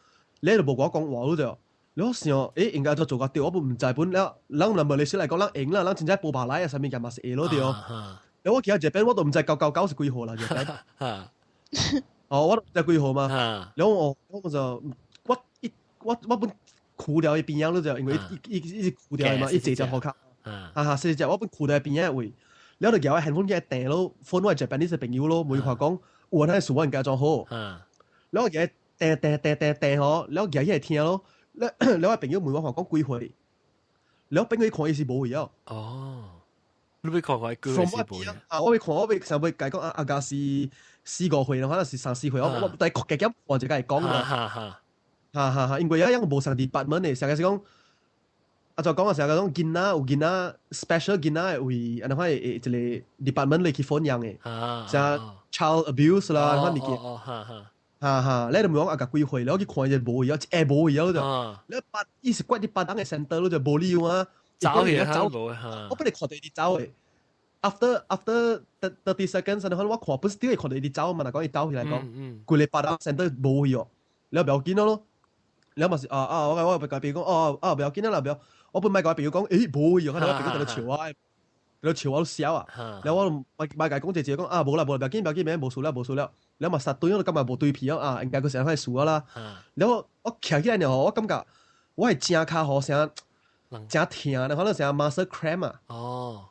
你就無共我講話咯就。了我想，欸，應該做做較對，我本毋知本了，咱若無歷史來講，咱贏啦，咱真正無巴來啊，啥物件嘛是會咯對。了我其他這邊我都毋知999是幾號啦，這邊。哦，我都毋知幾號嘛。了我我就我一我我本跍牢伊邊仔咯就，因為伊伊伊是跍牢嘛，伊坐只塗跤。啊哈，四隻我本跍牢邊仔位，了就舉我 handphone 起來訂咯，phone 我 Japanese 朋友咯，問伊看講有按呢事我應該怎好。了我舉訂訂訂訂訂吼，了舉起來聽咯。了了我朋友問我看講幾歲，了變佢看伊是無去哦。哦，你欲看看幾歲是無？啊，我欲看，我欲想欲共伊講啊，阿家是四五歲，可能是三四歲，我我但係加減看就共伊講嘛。哈哈，哈哈哈，因為一樣無相 department 的，成個是講，啊就講啊，成個講囡仔有囡仔 special 囡仔會，按呢款會一個 department 嚟去奉養的，像 child abuse 啦，款物件。哈哈，你就問我阿家幾歲，了去看伊就無去，一下無去了就，你八伊是怪佇別人的 center 咯，就無理由啊。走去走，我本來看到伊走的。After 30 seconds，你看我看不是會看到伊走嘛？若講伊走起來講，規個別人 center 無去哦，了不要緊咯。了嘛是啊啊，我我共朋友講哦啊，不要緊啦，不要。我本來共朋友講，欸無去哦，可能我朋友佇咧笑我，佇咧笑我都笑啊。了我莫莫共伊講這這講啊，無啦無啦，不要緊不要緊，免無事了無事了。了嘛殺對我都感覺無對皮哦啊，應該閣是按款事啦。了我我徛起來了吼，我感覺我的正跤吼啥誠疼，你可能啥 muscle cramp 啊。哦。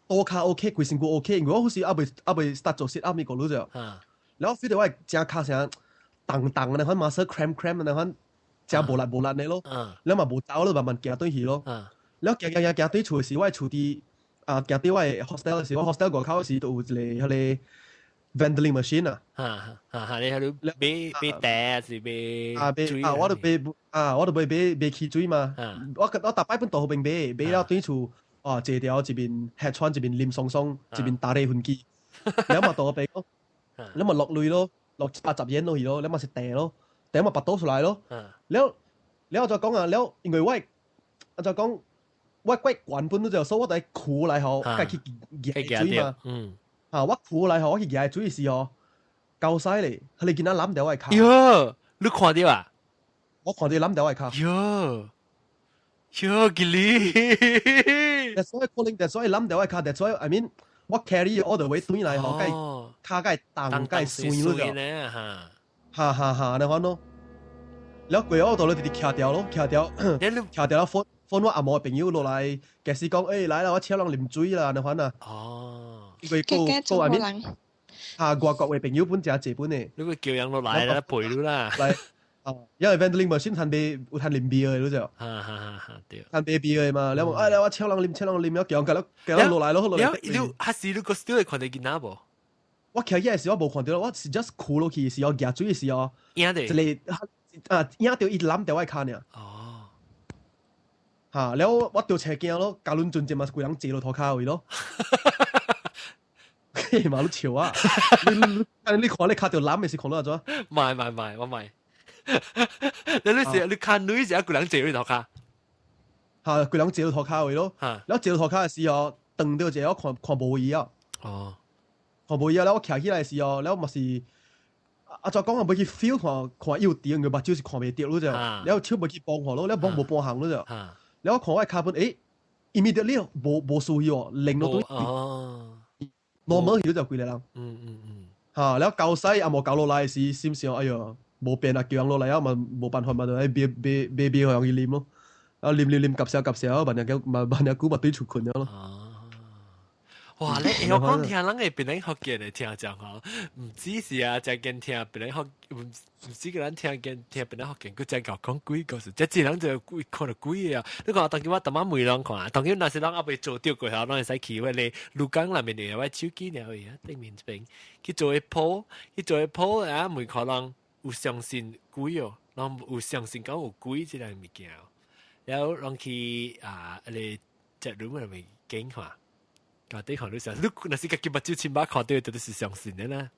倒跤 OK，規身軀 OK，因為我好似猶未 start 做 sit up 物個咯就。了我 feel 到我的正跤啥重重的，款 muscle cramp cramp 的款，誠無力無力的咯。了嘛無走咯，慢慢行轉去咯。了行行行行轉厝的時，我的厝佇啊行佇我的 hostel 的時，我 hostel 外口時都有一個彼個 vending machine 啊。哈哈哈！你喺度買買茶還是買啊買啊！我都買啊！我都買買買汽水嘛。我我逐擺本到彼邊買，買了轉厝哦，坐牢一邊吃穿一邊啉爽爽，一邊打咧飛機。了嘛到彼講，了嘛落淚咯，落80 yen 落去咯，了嘛是茶咯，茶嘛腹倒出來咯。了了就講啊，了因為我啊就講我怪慣本都就，所以我得跍來吼，該去舉水嘛。啊！我跍來吼，我去舉水時吼，夠犀利，彼個囡仔攬牢我的跤。喲，你看到啊？我看到攬牢我的跤。喲，喲，吉利。 That's why 可能，that's why 攬牢我的跤，that's why I mean，我 carry all the way 轉來吼，該跤該重該酸咯就。咧嚇。哈哈哈，你看咯。了過後到咧直直徛掉咯，徛掉，徛掉了，phone phone 我阿嬷朋友落來，假使講，欸來啦，我請人啉水啦，你看啊。因為個個外面，啊外國嘅朋友本誠濟本的。你會叫人落來啦，陪你啦。來，啊，因為 vending machine 趁買有趁啉啤的，你就。哈哈哈哈對。趁買啤的嘛，你問，哎，我請人啉，請人啉，了叫人叫人落來咯，落來。你還是你個 still 會看到囡仔無？我徛起來時我無看到，我是 just 跍落去時候，舉水的時候，影的，一個啊，影到伊攬掉我跤爾。嚇！了我著車驚咯，甲輪陣陣嘛是規人坐落塗跤位咯。嘛你笑啊！你你你看你跤著攬的是看到按怎？唔係唔係唔係，我唔係。你你是你看女是一個人坐喺塗跤？嚇！規人坐落塗跤位咯。了坐落塗跤的時候，撞到一個我看看無伊啊。看無伊啊！了我徛起來的時候，了嘛是。啊！怎講啊？欲去 feel 看看伊有電，個目睭是看袂著咯就，了手欲去幫看咯，了幫無半項咯就，了我看我跤本，欸，immediately 無無事去哦，零落對，normal 去就規個人。嚇！了交西啊無交落來時，心想哎喲，無變啊，叫人落來啊嘛無辦法嘛，就愛買買買啤予人去啉咯。啊啉啉啉，夾聲夾聲，萬一叫萬萬一久嘛對出困了咯。哇！你會曉講聽人會變福建的聽講吼，毋只是啊，真見聽變福，毋毋止個人聽見聽變福建，閣真𠢕講鬼故事，這一人就鬼看著鬼啊！你看當今我逐擺問人看，當今若是人猶未做著過吼，攏會使去迄個鷺港內面的我手機爾位啊，頂面這邊去做一鋪，去做一鋪啊，問看人有相信鬼哦，人有相信講有鬼這個物件，然後人去啊，迄個節目內面見看。到底看你想，你若是家己目睭親目看著，就是相信的啦。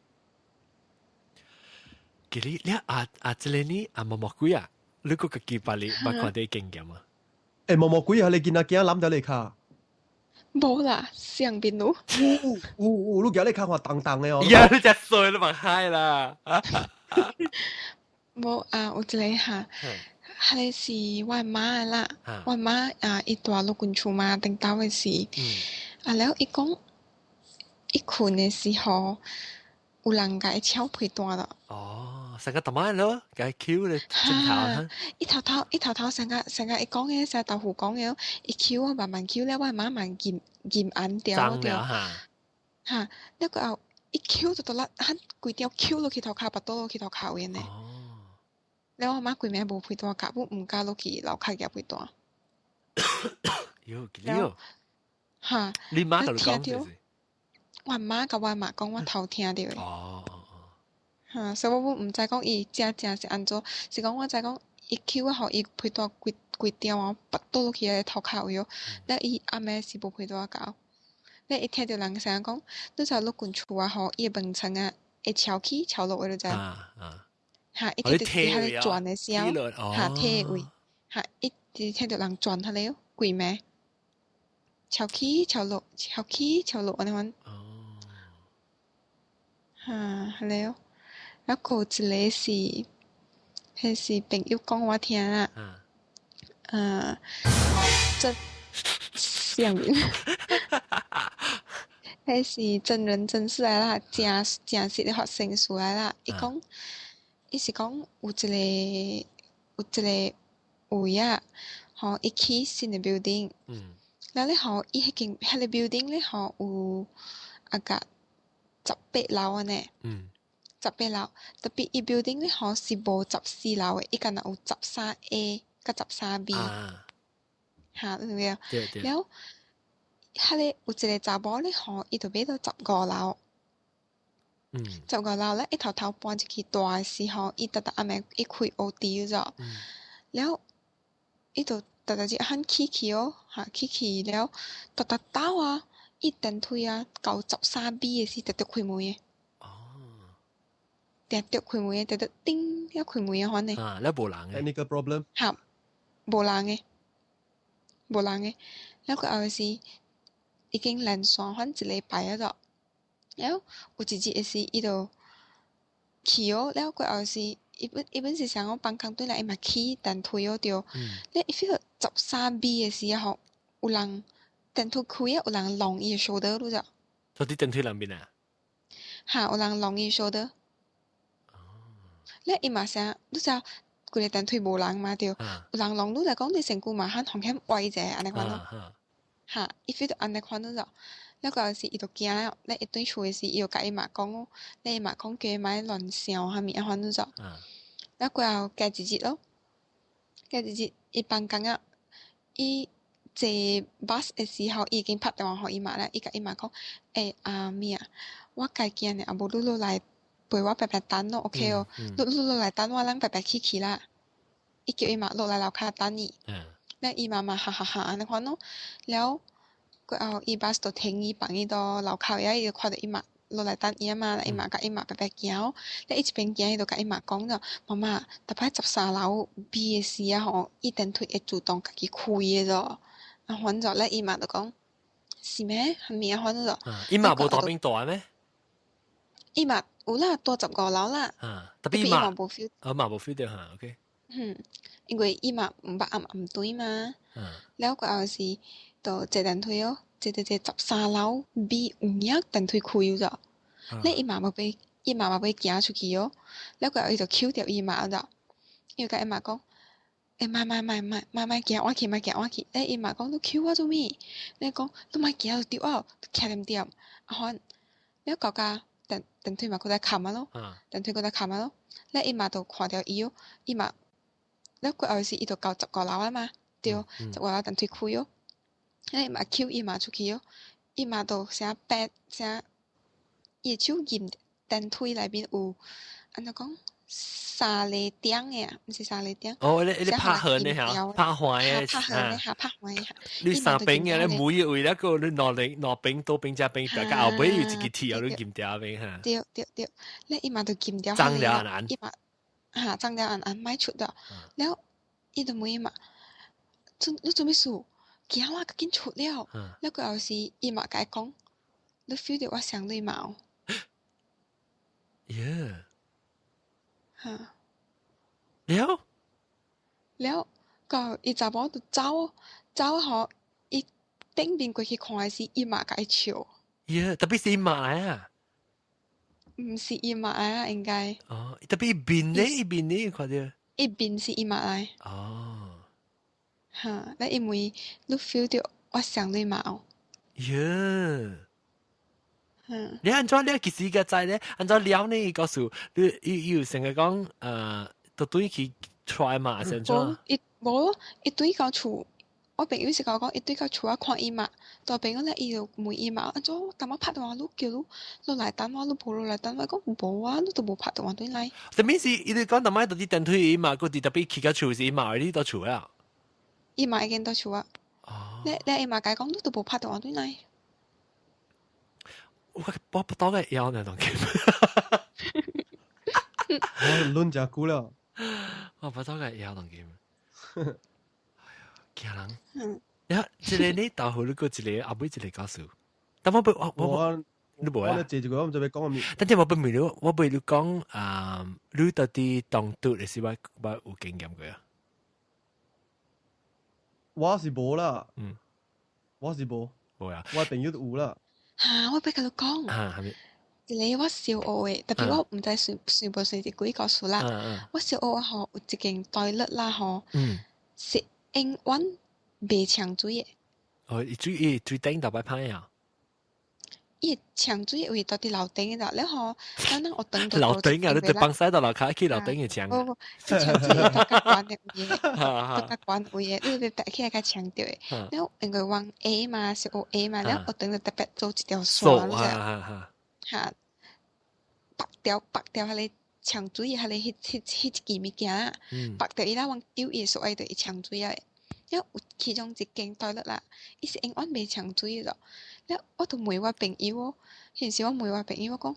其實你啊啊，這個呢啊毛毛鬼啊，你閣家己捌你捌看著經驗啊？欸，毛毛鬼啊，你囡仔囝攬著你跤？無啦，上邊有。有有有，你舉你跤看重重的哦。呀，你食衰你嘛害啦！無啊，有一個哈，彼个是我媽的啦，我媽啊，伊蹛陸軍厝嘛，頂頭的時，啊了伊講，伊睏的時候，有人共伊敲被單咯。哦，成個大媽咯，共伊搝咧枕頭哈。伊頭頭伊頭頭成個成個伊講的，成豆腐講的，伊搝我慢慢搝了，我媽慢撳撳按掉掉。哈，了過後伊搝就倒來，彼規條搝落去塗跤，腹肚落去塗跤位呢。了我媽規暝無被單夾，阮毋敢落去樓跤夾被單。喲，了。哈。你媽共你講就是？我媽共我媽講，我頭聽著的。哈，所以我毋知講伊正正是按怎，是講我知講伊搝我，予伊被單規規條啊，腹肚落去彼個塗跤位哦。了伊暗暝是無被單夾，了伊聽著人聲講，你知陸軍厝啊吼，伊的門窗啊會翹起翹落的，你知？哈，伊聽著佇彼個轉的聲，哈，體位，哈，伊直聽著人轉彼个規暝，翹起翹落，翹起翹落按呢款。哈，彼个，啊，閣有一個是，彼是朋友講我聽啦。啊，真啥物？彼是真人真事來啦，真真實的發生事來啦。伊講，伊是講有一個有一個位啊，吼，伊起新的 building，了咧吼，伊彼間彼個 building 咧吼有啊個18樓按呢。十八樓，tapi 伊 building 咧吼是無十四樓的，伊干焦有13A 佮13B。哈，你明無？對對。了，彼個有一個查某咧吼，伊就買到十五樓。十五樓咧，伊頭頭搬入去蹛的時候，伊逐逐暗暝伊開 OT 咗。了，伊就逐逐日喊起去哦，哈起去了，逐逐兜啊，伊電梯啊，到十三 B 的時，直直開門的。定著開門的，直直叮遐開門的款呢。啊，了無人的。 Technical problem。哈，無人的，無人的。了過後是已經連續反一禮拜啊咗。了有一日的時，伊就去哦，了過後是伊本是想講放工轉來，伊嘛去電梯哦對。了伊 feel 到13B 的時吼，有人電梯開啊，有人挵伊的 shoulder 你知？就佇電梯內面啊？嚇，有人挵伊 shoulder。咧伊嘛聲，你知規个電梯無人嘛對？有人挵你來講，你身軀嘛很風險歪者按呢款咯。嚇，伊 feel 到按呢款咯就，了個時伊就驚了，咧伊轉厝的時，伊就共伊媽講哦，咧伊媽講叫伊莫亂想啥物按款咯就。了過後過一日咯，過一日伊放工啊，伊坐 bus 的時候，伊已經拍電話予伊媽咧，伊共伊媽講，欸阿咪啊，我家己呢，啊無你落來陪我白白等咯，OK 哦，你你落來等我，咱白白去去啦。伊叫伊媽落來樓跤等伊，了伊媽嘛哈哈哈按呢款咯，了過後伊 bus 就停伊放伊到樓跤遐，伊就看著伊媽落來等伊啊嘛，伊媽共伊媽白白行哦，了伊一邊行伊就共伊媽講著，媽媽，逐擺13樓 B 的時啊吼，伊電梯會自動家己開的咗，啊反正咧伊媽就講，是咩？啥物啊反正就，伊媽無大邊大咩？伊媽有啦，蹛15樓啦。啊，特別伊媽無 feel，啊嘛無 feel 著哈，OK。嗯，因為伊嘛毋捌暗暗轉嘛，了過後是就坐電梯哦，坐坐坐13樓 B 有影電梯開咗，咧伊媽嘛欲伊媽嘛欲行出去哦，了過後伊就抾著伊媽咗，伊就共伊媽講，欸莫莫莫莫莫莫行我去莫行我去，咧伊媽講你抾我做物？你講你莫行就對啊，徛點點，啊反，了到甲電電梯嘛閣來冚啊咯，電梯閣來冚啊咯，咧伊媽就看著伊哦，伊媽。了過後是伊就到十五樓啊嘛，對，十五樓電梯開哦，咧伊嘛抾伊媽出去哦，伊媽就啥白啥，伊的手撳電梯內面有按怎講三個點的啊，毋是三個點。哦，你你拍痕的嚇，拍環的，拍痕的嚇，拍環的嚇。你三邊的，你每一位那個你兩兩兩邊多邊加邊，大家後尾有一個鐵，你撳掉邊嚇。對對對，咧伊嘛就撳掉。髒了按伊嘛。嚇，髒了按按莫出了，了伊就問伊媽，做你做咩事？行啦，較緊出了。了過後是伊嘛共伊講，你 feel 著我雙眉毛。耶！嚇！了了，個伊查某就走走予伊頂面過去看的時，伊嘛共伊笑。耶！特別是伊媽來啊！毋是伊媽來啊，應該。哦，特別伊面咧，伊面咧，看著。伊面是伊媽來。哦。嚇！咧因為你 feel 著我雙眉毛。耶！嗯。你按怎你其實個知咧？按怎了呢？伊告訴你，伊伊有成日講，都對去 try 嘛，成怎？伊無，伊對到厝，我朋友是共我講，伊對到厝啊看伊媽，大朋友咧伊就問伊媽，按怎我感覺拍電話你叫你落來等我，你無落來等我，講無啊，你都無拍電話轉來。啥物是伊哋講，逐擺到佇電梯伊嘛，閣佇特別去到厝時，伊嘛你到厝啊？伊嘛已經到厝啊。哦。咧咧伊嘛共伊講，你都無拍電話轉來。我我不到個腰那種我論誠久了。我不到個腰當劍。哎呀，驚人。嗯。呀，這個你豆腐你閣一個後尾一個故事，但我不我我你無啊？我借一個我毋知欲講啥物。但係我不問你，我問你講啊，你到底當拄的時我我有經驗過啊？我是無啦。我是無。無啊。我朋友都有啦。嚇！我欲共你講。嚇，啥物？一個我小學的，特別我毋知算算無算是鬼故事啦。我小學吼有一間 toilet 啦吼，是永遠袂沖水的。哦，伊水伊水頂逐擺歹啊！伊沖水的位佇佇樓頂的，了吼，咱咱學堂樓頂啊，你佇放屎到樓跤去樓頂嘅牆。無無，沖水佇較懸的位的，佇較懸位的，你欲爬起來較沖著的。了因為阮 A 嘛是學 A 嘛，了學堂就特別做一條線，你知？嚇，拔掉拔掉彼個沖水的彼個彼彼彼一支物件啦，拔掉伊啦，往丟伊所愛就會沖水啊。了有其中一間 toilet 啦，伊是永遠袂沖水的。了我就問我朋友哦，彼時我問我朋友我講，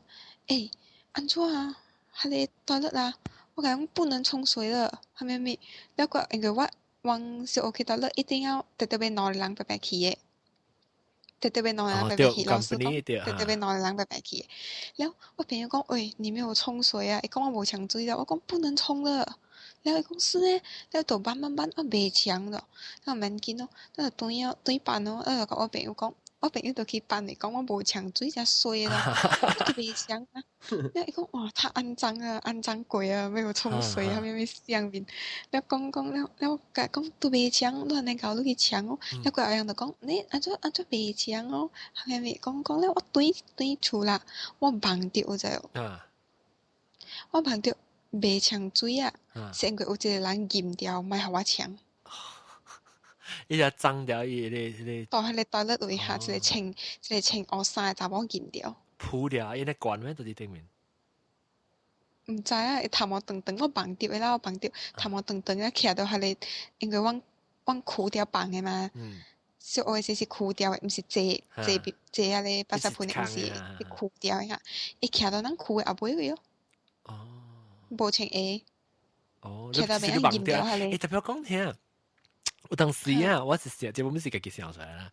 欸，按怎啊？彼個 toilet 啊，我共伊講不能沖水了，啥物啥物。了閣因為我往小學去 toilet 一定要特特別兩個人白白去的。特特別兩個人白白去，老師講特特別兩個人白白去。了我朋友講，喂，你沒有沖水啊？伊講我無沖水了，我講不能沖了。了伊講是呢，了就慢慢慢啊袂沖了，了毋免緊咯，了就轉啊轉辦咯，了就共我朋友講，我朋友就去辦嚟講，我無沖水才衰啦，我都袂沖啊。了伊講哇，太骯髒啊，骯髒過啊，沒有沖水，後面咩上面。了講講了了，甲講都袂沖，你按呢𠢕你去沖哦。了過後人就講你按怎按怎袂沖哦？後面講講了，我轉轉厝啦，我夢著就，我夢著袂沖水啊，是因為有一個人禁掉，莫予我沖。伊就髒掉伊個個。到彼個 toilet 位下，一個穿烏衫的查某禁掉。鋪掉，伊咧關咩？佇頂面。毋知啊，伊頭毛長長，我夢著的啦，我夢著頭毛長長啊，徛到彼個，因為阮褲掉房的嘛，小學時是褲掉的，毋是坐坐坐遐個八十分的，毋是是褲掉的哈。伊徛到咱褲的後尾位哦。無穿鞋。徛到邊仔禁掉彼個。欸，特別講聽。有當時啊，我是想，這本是家己想出來啦。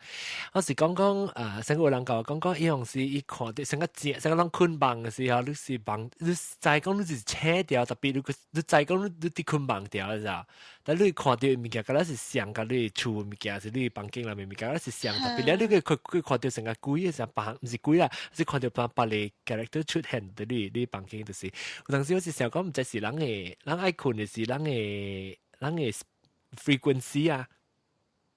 我是講講啊，上個有人共我講講，伊當時伊看著上個正，上個攏睏夢的時候，你是夢，你知講你是醒掉，特別你知講你佇睏夢掉，你知道？但你看著物件，敢若是像佮你厝物件，是你房間內面物件，敢若是像特別咧，你去去看著成個鬼的時候，別毋是鬼啦，是看著別別個 character 出現佇你房間，就是有當時我是想講，毋知是人的，人愛睏的是人的 frequency 啊，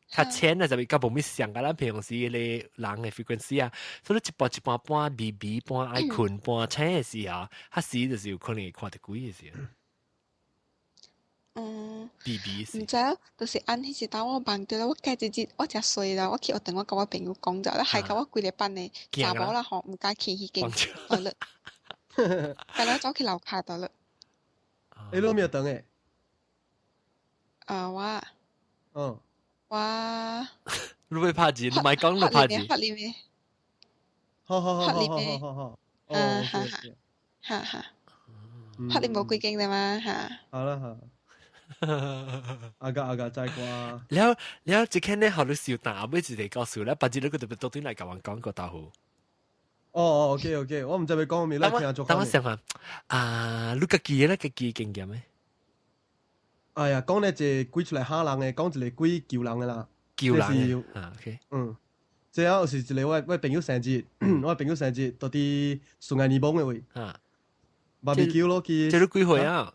較淺啊，就比較無咩像佮咱平常時個人的 frequency 啊，所以一半一半半微微半愛睏半醒的時候，較時就是有可能會看著鬼的時候。微微毋知啊，就是按彼時陣我夢著了，我家一日我誠衰啦，我去學堂我共我朋友講著，害到我規個班的查某啦吼，毋敢去彼間 toilet，甲了走去樓跤 toilet。你攏沒有等的？啊，我，我，你欲拍字，你莫講你拍字。法律的，好好好好好好好，嗯，哈哈，哈哈，法律無幾間的嘛，哈。好啦好。阿個阿個再掛。了了，這間咧，予你受打，尾一個故事咧，別日你閣特別倒轉來共阮講個豆腐。哦哦，OK OK，我毋知欲講咩，來聽做。等我想下，啊，你家己咧，家己經驗咩？哎呀，講咧一個鬼出來嚇人的，講一個鬼救人的啦。救人啊，OK。嗯，這樣是一個我朋友生日，我朋友生日佇佇順安尼邦的位。啊。barbecue 咯，去。這你幾歲啊？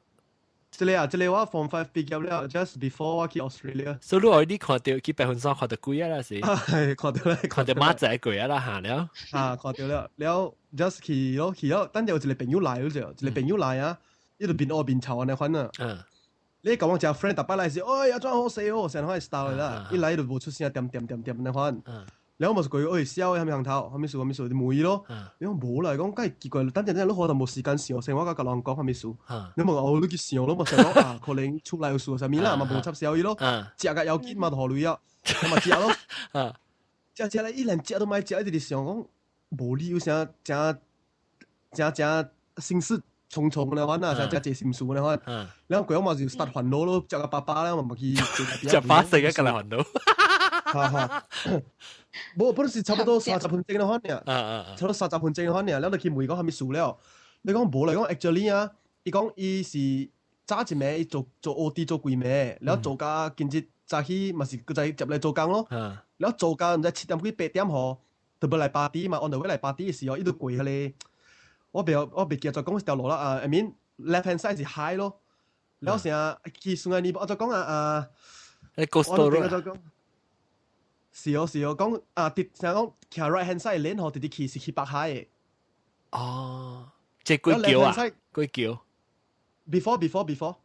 這個啊，這個我 Form 5 畢業了，just before 我去 Australia。所以你愛你看著去白雲山看著鬼啊啦是？係看著咧，看著馬仔鬼啊啦嚇了。啊，看著了，了 just 去咯，去了，等陣有一個朋友來咗就，一個朋友來啊，伊就面烏面臭按呢款啊。你共我一個 friend 逐擺來是，哎呀，怎好勢哦，成款 style 啦，一來就無出聲，恬恬恬恬按呢款。了我嘛是過去，哎，痟的啥物行頭，啥物事啥物事，就問伊咯。你講無啦，講介奇怪，等陣陣你可能無時間想，先我共人講啥物事。你問哦，你去想咯，嘛想講啊，可能厝內有事啥物啦，嘛無插潲伊咯。食甲要緊嘛，就予鐳啊，嘛食咯。食食咧，伊連食都莫食，一直想講無理由啥，誠誠誠心事重重的款啊，誠誠濟心事的款。然後過後嘛就 start 煩惱咯，食甲飽飽了嘛去食飽食個來煩惱。哈哈，無，本是差不多三十分鐘的款爾，差不多三十分鐘的款爾，了就去問講啥物事了。你講無來講，actually 啊，伊講伊是早一暝伊做做 OT 做規暝，了做甲今日早起嘛是閣再接來做工咯。了做到毋知7點幾8點吼，就欲來 party 嘛，on the way 來 party 的時候，伊就過彼個，我袂記得講條路啦啊，I mean left hand side 是海咯，了成去順安尼，我就講啊啊，你 coastal 咯。是哦是哦，講啊，佇成講徛 right hand side 鏈吼，直直去是去北海的。哦，這幾橋啊？幾橋？Before before before，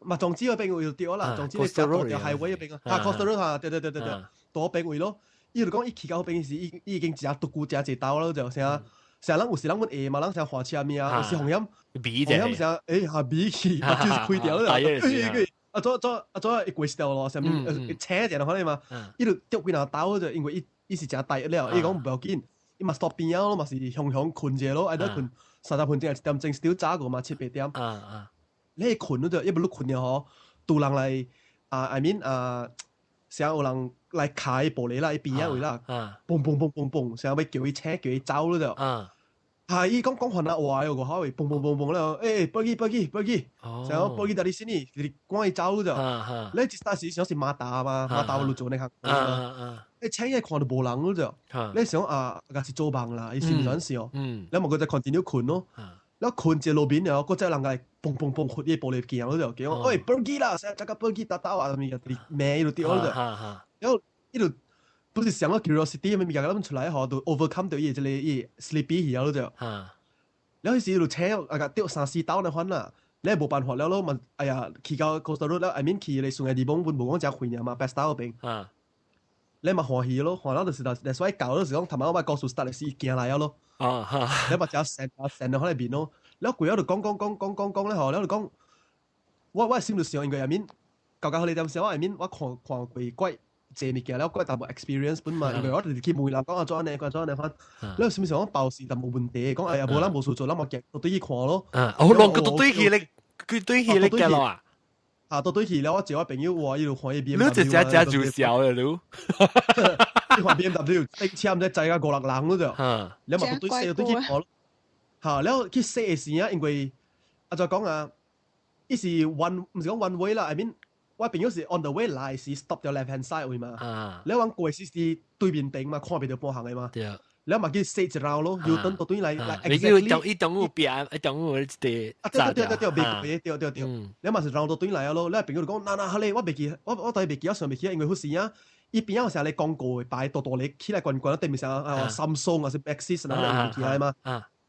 嘛總之嗰邊位就對啦，總之你行到條 highway 嗰邊啊，coastal road 啊，對對對對對，到邊位咯。伊就講伊去到嗰邊時，伊已經誠獨孤誠濟兜咯，就成成人有時人阮下嘛，人成滑車物啊，有時風險風險成欸下尾去，目睭開掉了，欸啊做做啊做伊過條路，啥物車者就可能嘛，伊就掉幾若兜就因為伊伊是誠大了，伊講毋要緊，伊嘛 stop 邊仔咯，嘛是雄雄睏者咯，愛得睏30分鐘1點鐘，still 早過嘛七八點。你睏嗰就一無你睏了吼，拄人來啊，I mean 啊，成有人來開玻璃啦，伊邊仔位啦，嘣嘣嘣嘣嘣，成欲叫伊醒，叫伊走咯就。係伊講講番仔話嘅，外口會嘣嘣嘣嘣了，欸，飛機飛機飛機，然後飛機到你先呢，就是趕伊走就。你一當時想是馬達嘛，馬達有做那項。你請伊看到無人咯就，你想啊，個是做夢啦，伊是毋是想？你咪佢就 continue 困咯。你困一路邊了，嗰隻人來嘣嘣嘣開伊玻璃鏡咯就，叫我喂飛機啦，成日個飛機打打啊，咪個罵伊就對咯就。然後伊就不是想個 curiosity 咩物件，咁出來吼，就 overcome 到伊這個伊 sleepy 去了就。然後彼時就請啊個掉三四兜那款啦，你無辦法了咯，嘛哎呀去到 Coastal Road 了，I mean 去咧順義地方本無講誠遠爾嘛，白沙嗰邊。你嘛歡喜咯，歡了就是，所以舊就是講，頭仔我告訴 start 是行來了咯。你嘛誠善善到可能面咯，了過了就講講講講講講咧吼，了就講，我心就想，因為 I mean，舊舊你點想，I mean 我看看過怪濟物件了，怪淡薄 experience 本嘛，因為我就是去問人講啊，做按呢，講做按呢款，了是毋是講包時就無問題，講哎呀無咱無事做，咱嘛行對去看咯。啊，哦，攏個對去咧，佢對去咧行咯啊。啊，到對去了，我坐我朋友話伊就看伊 BMW。你直接食就笑了，你。伊看 BMW，頂車毋知載甲五六人咯就。你嘛對西對去看咯。嚇，了去洗的時啊，因為啊怎講啊，伊是 one 毋是講 one way 啦，I mean 我朋友是 on the way 來時 stop 掉 left hand side 位嘛。了阮過時是對面頂嘛，看袂到半項的嘛。了嘛去洗一繞咯，又等到對來來 exactly。伊中有變，伊中有一個。啊對對對對，袂過對對對。了嘛是繞到對來啊咯，了朋友就講，嗱嗱，好咧，我袂記，我當袂記，我想袂起，因為彼時啊，伊邊仔有成日廣告的擺大大咧起來懸懸，對面啥啊 Samsung 還是 Maxis 那個起來嘛。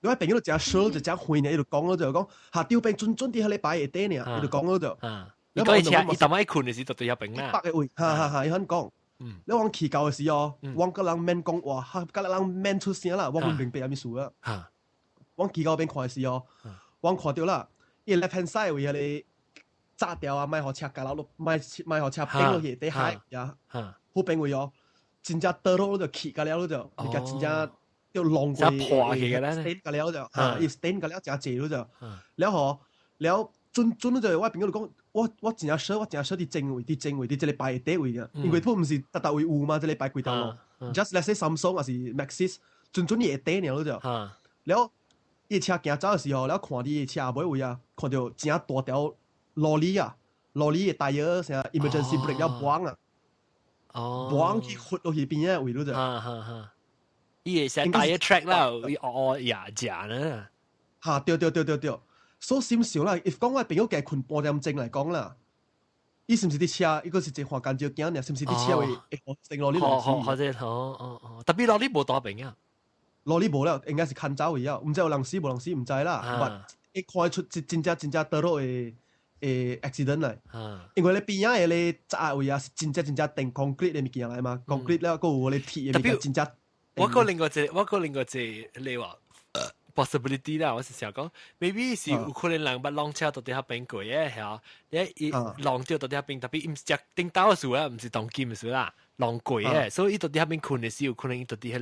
我朋友就誠 sure 就誠會呢，伊就講咯，就講下吊邊準準佇彼個擺下底呢，伊就講咯就。伊講伊車，伊逐擺困的時就對遐邊啦。北的位，哈哈哈，伊肯講。你往去到的時候，我佮人免講話，佮人免出聲啦，我唔明白啥物事啊。我去到邊看的時候，我看到啦，伊 left hand side 位彼個炸掉啊，莫予車軋落，莫莫予車變落去底海呀，好邊位哦，真正倒落就去甲了就，物件真正就弄過，破去嘅咧，stain 甲了就，哈，伊 stain 甲了誠濟咯就，了吼，了準準就我朋友就講，我真正 sure，我真正 sure 佇正位，佇正位，佇這個牌的底位啊，因為佢毋是逐逐位有嘛，這個牌規條路，just let's say Samsung 還是 Maxis，準準伊會底爾就，了伊車行走的時候，了看佇車尾位啊，看到誠大條羅里啊，羅里的 tire 啥 emergency brake 了嘣啊，嘣去豁落去邊仔位咯就，伊會使 tire track 啦，伊哦哦呀食呢，哈，對對對對對。所以心想啦，if 講我朋友加困半點鐘來講啦，伊是毋是佇車？伊閣是一個看干照鏡爾，是毋是佇車位會成羅里來？好好者，哦哦哦，特別羅里無大病啊，羅里無了，應該是牽走去啊，毋知有人死無人死，毋知啦。But 會看得出真真正真正倒落的的 accident 來，因為咧邊仔的咧閘位啊是真正真正定 concrete 的物件來嘛，concrete 了閣有咧鐵的物件真正。我閣另外一個你話 possibility 啦，我是想講，maybe 是有可能人捌挵車到佇遐邊過嘅，嚇，你伊挵著到佇遐邊，特別伊毋是食頂兜的事啊，毋是當金的事啦，挵過嘅，所以伊到佇遐邊困的時，有可能伊到佇彼個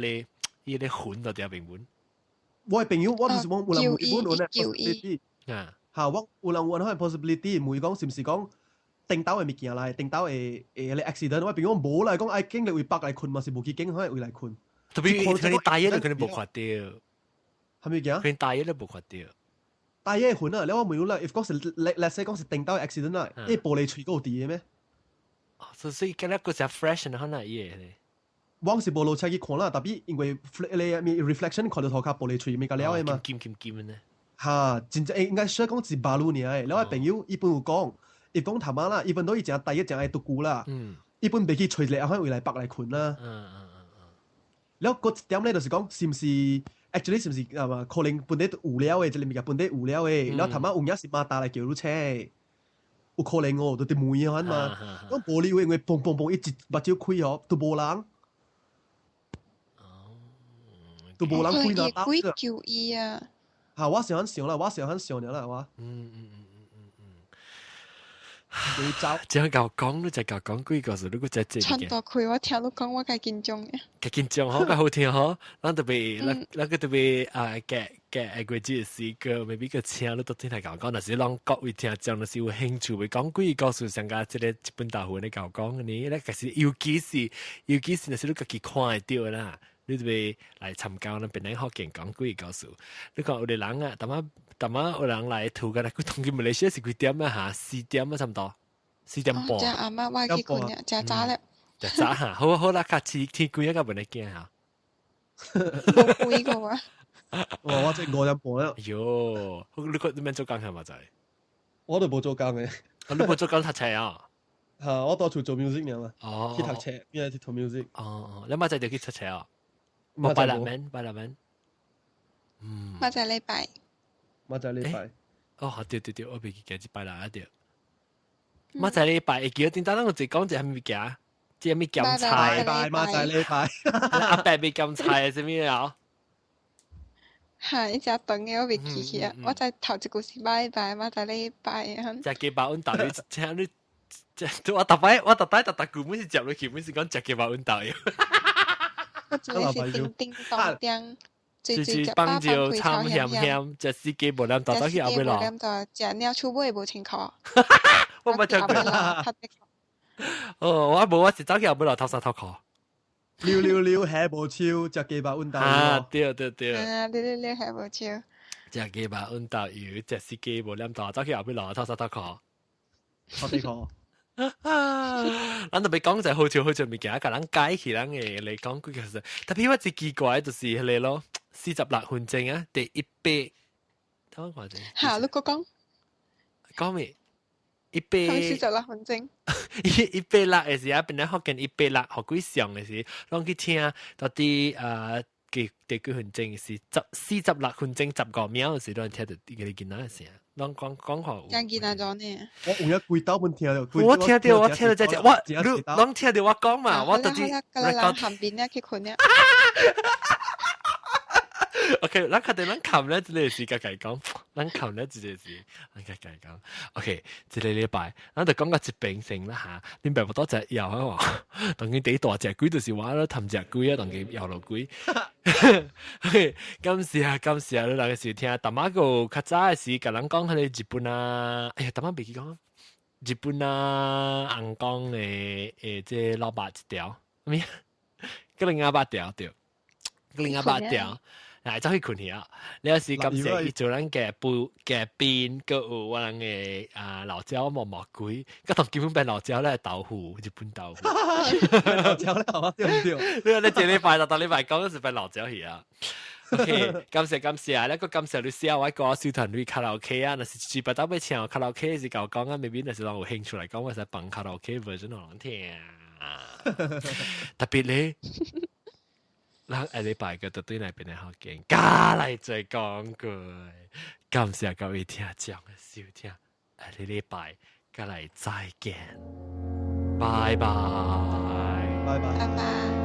伊個魂到佇遐邊穩。我的朋友，我毋是講有人問問 possibility，嚇，我有人問我 possibility，問講是毋是講頂兜的物件來，頂兜的的個 accident，我朋友無啦，講愛經歷為北來困嘛，是無去經可能位來困。特別可能大夜都可能無看到。係咪件？佢大夜都無看到。大夜魂啊！你我問啦，if 講是 let's say 講是頂兜 accident 啦，伊玻璃碎夠佇的咩？所以今日個只 fresh 可能伊個。我是無落車去看啦，特別因為咧 reflection 看到塗跤玻璃碎咪個了的嘛。金金金呢？哈，真正應該說講是馬路爾的。了我朋友伊本有講，伊講頭仔啦，伊本都伊誠大一誠愛獨孤啦，伊本袂去揣一個阿款位來北來困啦。了閣一點咧，就是講是毋是 actually 是毋是啊嘛？可能本地有了的，這個物件本地有了的，了頭仔有影是馬達來叫你車，有可能哦，就佇門款嘛。講玻璃因為砰砰砰，伊一目睭開哦，都無人。都無人開哪鬼叫伊啊！嚇，我想想啦，我想想了啦，我。會走。這樣𠢕講，你就𠢕講幾個字，如果真這喘大氣，我聽你講，我較緊張嘅。較緊張嗬，較好聽嗬。咱特別，咱咱個特別啊，嘅嘅愛過這詩歌，maybe 個請你都聽來𠢕講，若是攏各位聽眾，若是有興趣，會講幾個故事，上加這個一本大會咧𠢕講呢，咧其實尤其是尤其是若是你家己看會著啦。你就欲來參加咱檳城福建講鬼故事。你看有个人啊，淡仔淡仔有人來圖個來，佢同佢馬來西亞是幾點啊？嚇，4點啊，差唔多，4點半。食暗啊，我去睏啊，食早咧。食早嚇，好好啦，較遲天光一個問你驚嚇。無幾個啊！哇！我這5點半啦。哎喲，你個你免做工係嘛仔？我都無做工嘅。你無做工讀冊啊？嚇！我到處做 music 爾嘛。去讀冊，邊去讀 music。哦，你媽仔就去讀冊啊？冇拜六免，拜六免。嗯。明仔禮拜。明仔禮拜。哦，對對對，我袂記得拜六啊對。明仔禮拜會記得頂當咱有一講一個物件，這物鹹菜。拜拜，明仔禮拜。阿伯未鹹菜啥物啊？嚇！伊食長的我袂記起啊，我知頭一句是拜拜，明仔禮拜啊。食雞肉阮豆你請你，我逐擺我逐擺逐逐句每是接落去，每是講食雞肉阮豆油。我真是叮叮當當，水水放椒參鹹鹹，食四雞無黏豆走去後尾咯。無黏豆，食鳥鼠尾無清楚。我捌聽過。哦，我無，我是走去後尾落頭三頭褲。溜溜溜下無手，食雞肉阮豆油。啊，對對對。啊，溜溜溜下無手。食雞肉阮豆油，食四雞無黏豆，走去後尾落頭三頭褲。頭底褲。咱特別講就好笑好笑物件，共人解起咱嘅嚟講，佢其實特別我最奇怪就是彼個咯，46分鐘啊，第一百，等我看者。嚇，你閣講。講咩？一百。 46分鐘。一百六嘅時啊，本來福建一百六予幾上嘅時，攏去聽到底啊，幾第幾分鐘是十46分鐘15秒嘅時，攏聽著一個囡仔嘅聲。攏講講話。講囡仔做呢？我有影規兜本聽著。我聽著，我聽著這隻，我你攏聽著我講嘛，我就是。個人旁邊咧去睏咧。 OK，咱確定咱冚咧，這个是家己講，咱冚咧這個是咱家己講。OK，這个禮拜，咱就講到這邊先啦嚇。恁爸無多隻搖啊嘛，當佢第大隻鬼就是我咯，貪隻鬼啊，當佢搖落鬼。感謝啊，感謝你兩個收聽。淡仔個較早的時，共人講彼個日本啊，哎呀，淡仔袂記講，日本啊，紅光的誒，這老肉一條，啥物？閣另外肉條對，閣另外肉條。來走去睏去啊！你有時感謝伊做咱嘅布嘅邊，閣有我人嘅啊老椒毛毛鬼，佮同基本變老椒咧豆腐，日本豆腐。老椒咧，好嘛？對毋對？你你這禮拜逐禮拜講是變老椒去啊！OK，感謝感謝啊！你閣感謝你寫我歌手團隊卡拉 OK 啊，若是一擺到欲唱卡拉 OK 是共我講啊，maybe 若是人有興趣來講，我使放卡拉 OK version 予人聽。特別咧。咱下禮拜個就對那邊的福建，加來再講過，感謝各位聽眾的收聽，下個禮拜再來再見，拜拜，拜拜，拜拜。